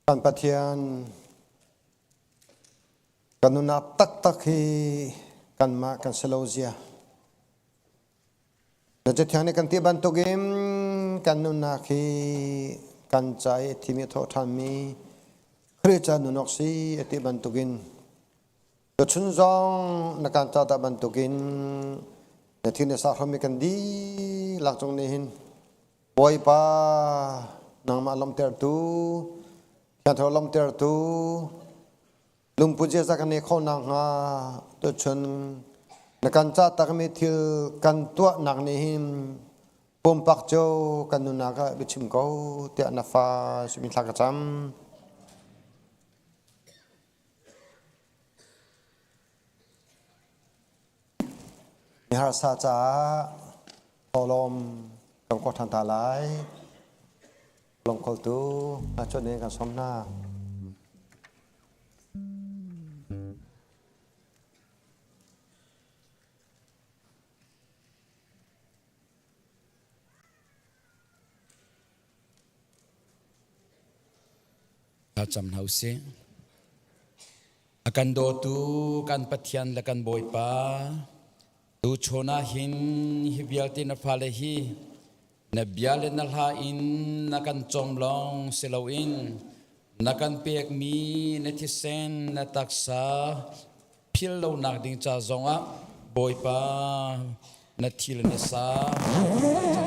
Kan Pathian kan nunnak taktak hi kanmah kan si lo zia. Na Cathiang nih kan ti bantukin kan nunnak hi kan ca i a thimi a thawhṭhanmi Khrih ca nun awk si a ti bantukin tuchun zong na kan ca ta bantukin na thi na sahromi kan dihlak cung nih hin Bawipa nangmah lawmhtertu Thiang Thlarau lawmhtertu lungput ziaza kan nei kho nakhnga tuchun na kan cah takmi thil kan tuahnak nih hin pumpak cio kan nunnak ah biachim ko tiah na fa simi thla ka cam. Miharsa caah thawhlawm kan kawt ṭhan ta lai. Lawmkholtu hna cuan in kan sawm hna. Thlacam hna usih. A kan dawtu kan Pathian le kan Bawipa, tuchun ah hin hi vialte na fale hi na bia le na hla in na kan cawm lawng si loin na kan pekmi na thisen na taksa phil lonak ding ca zongah Bawipa na thi le na sa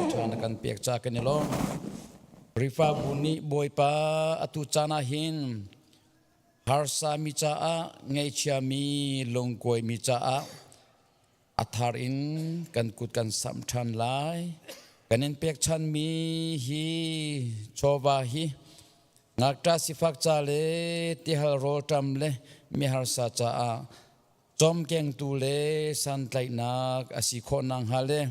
ṭha na kan pek ca kan i lawm. Khrihfabu nih Bawipa atu caan ah hin harsa mi caah ngaihchiami lungkuaimi caah a thar in kan kut kan samh ṭhan lai. Kan in pekchanmi hi chawva hi ngakṭah sifak ca le tihal rawlṭam le miharsa caah cawmkengtu le santlaihnak a si khawh nakhnga le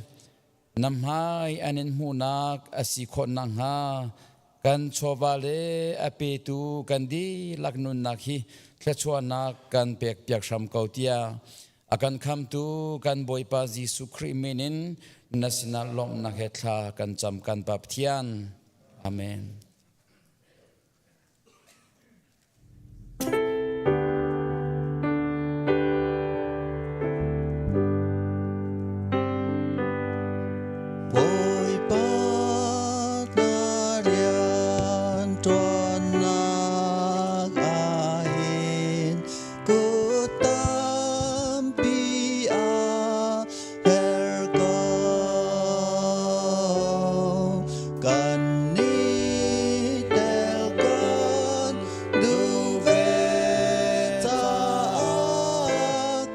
na hmai an in hmuhnak a si khawh nakhnga kan chawva le a petu kan dihlak nunnak hi thluachuahnak kan pekpiak hram ko tiah a kan khamtu kan Bawipa Jesuh Khrih min in na sinah lawmhnak he thla kan cam kan Pa Pathian. Amen. Bawipa na rian ṭuannak ah hin kut tampi a her ko. Kannih tel kan duh ve caah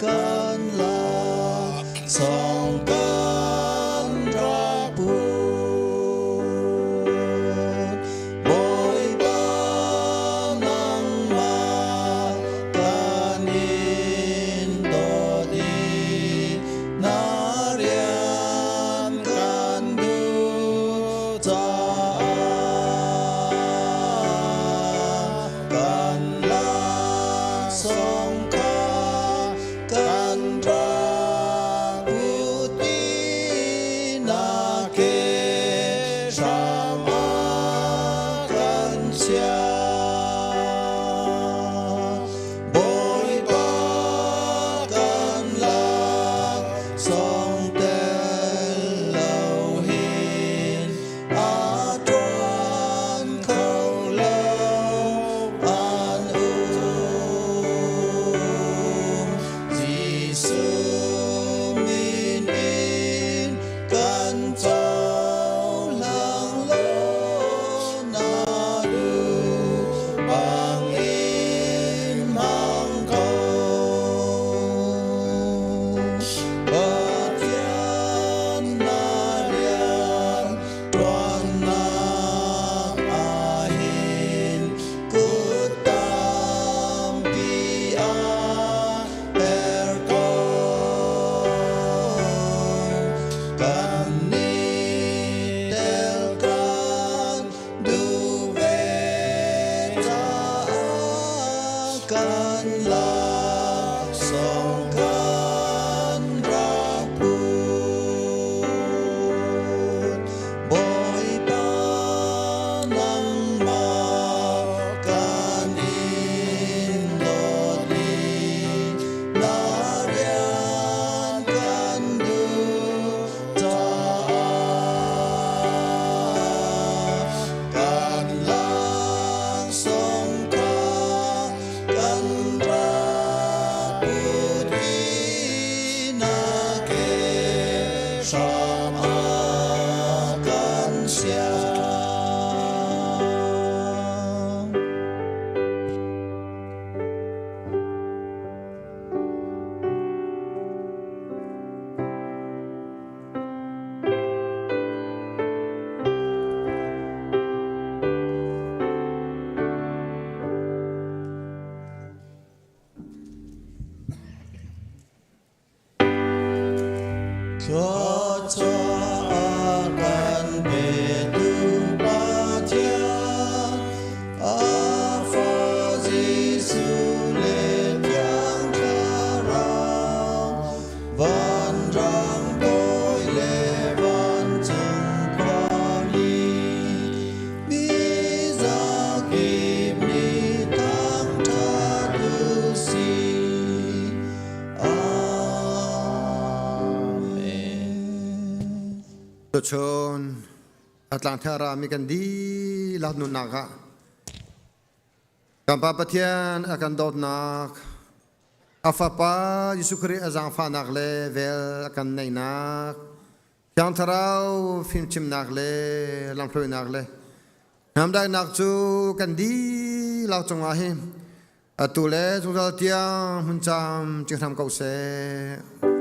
kan laksawng kan rak put. Bawipa nangmah kan in dawt i na rian kan duh caah kan laksawng kha kan rak put i. hram a kan siang. Thluachuah a kan petu Pathian, a Fa Jesuh le Thiang Thlarau, vanrang toi le vancung khuami, mi zakip nih thangṭhat u sih. Amen. Tuchun atlang thara mi kan dihlak nunnak ah kan Pa Pathian a kan dawtnak a Fapa Jesuh Khrih a zaangfahnak le vel a kan neihnak Thiang Thlarau fimchimnak le lamhruainak le hnamdaihnak cu kan dihlak cungah hi atu le zungzal tiang hmun cam cing hram ko seh.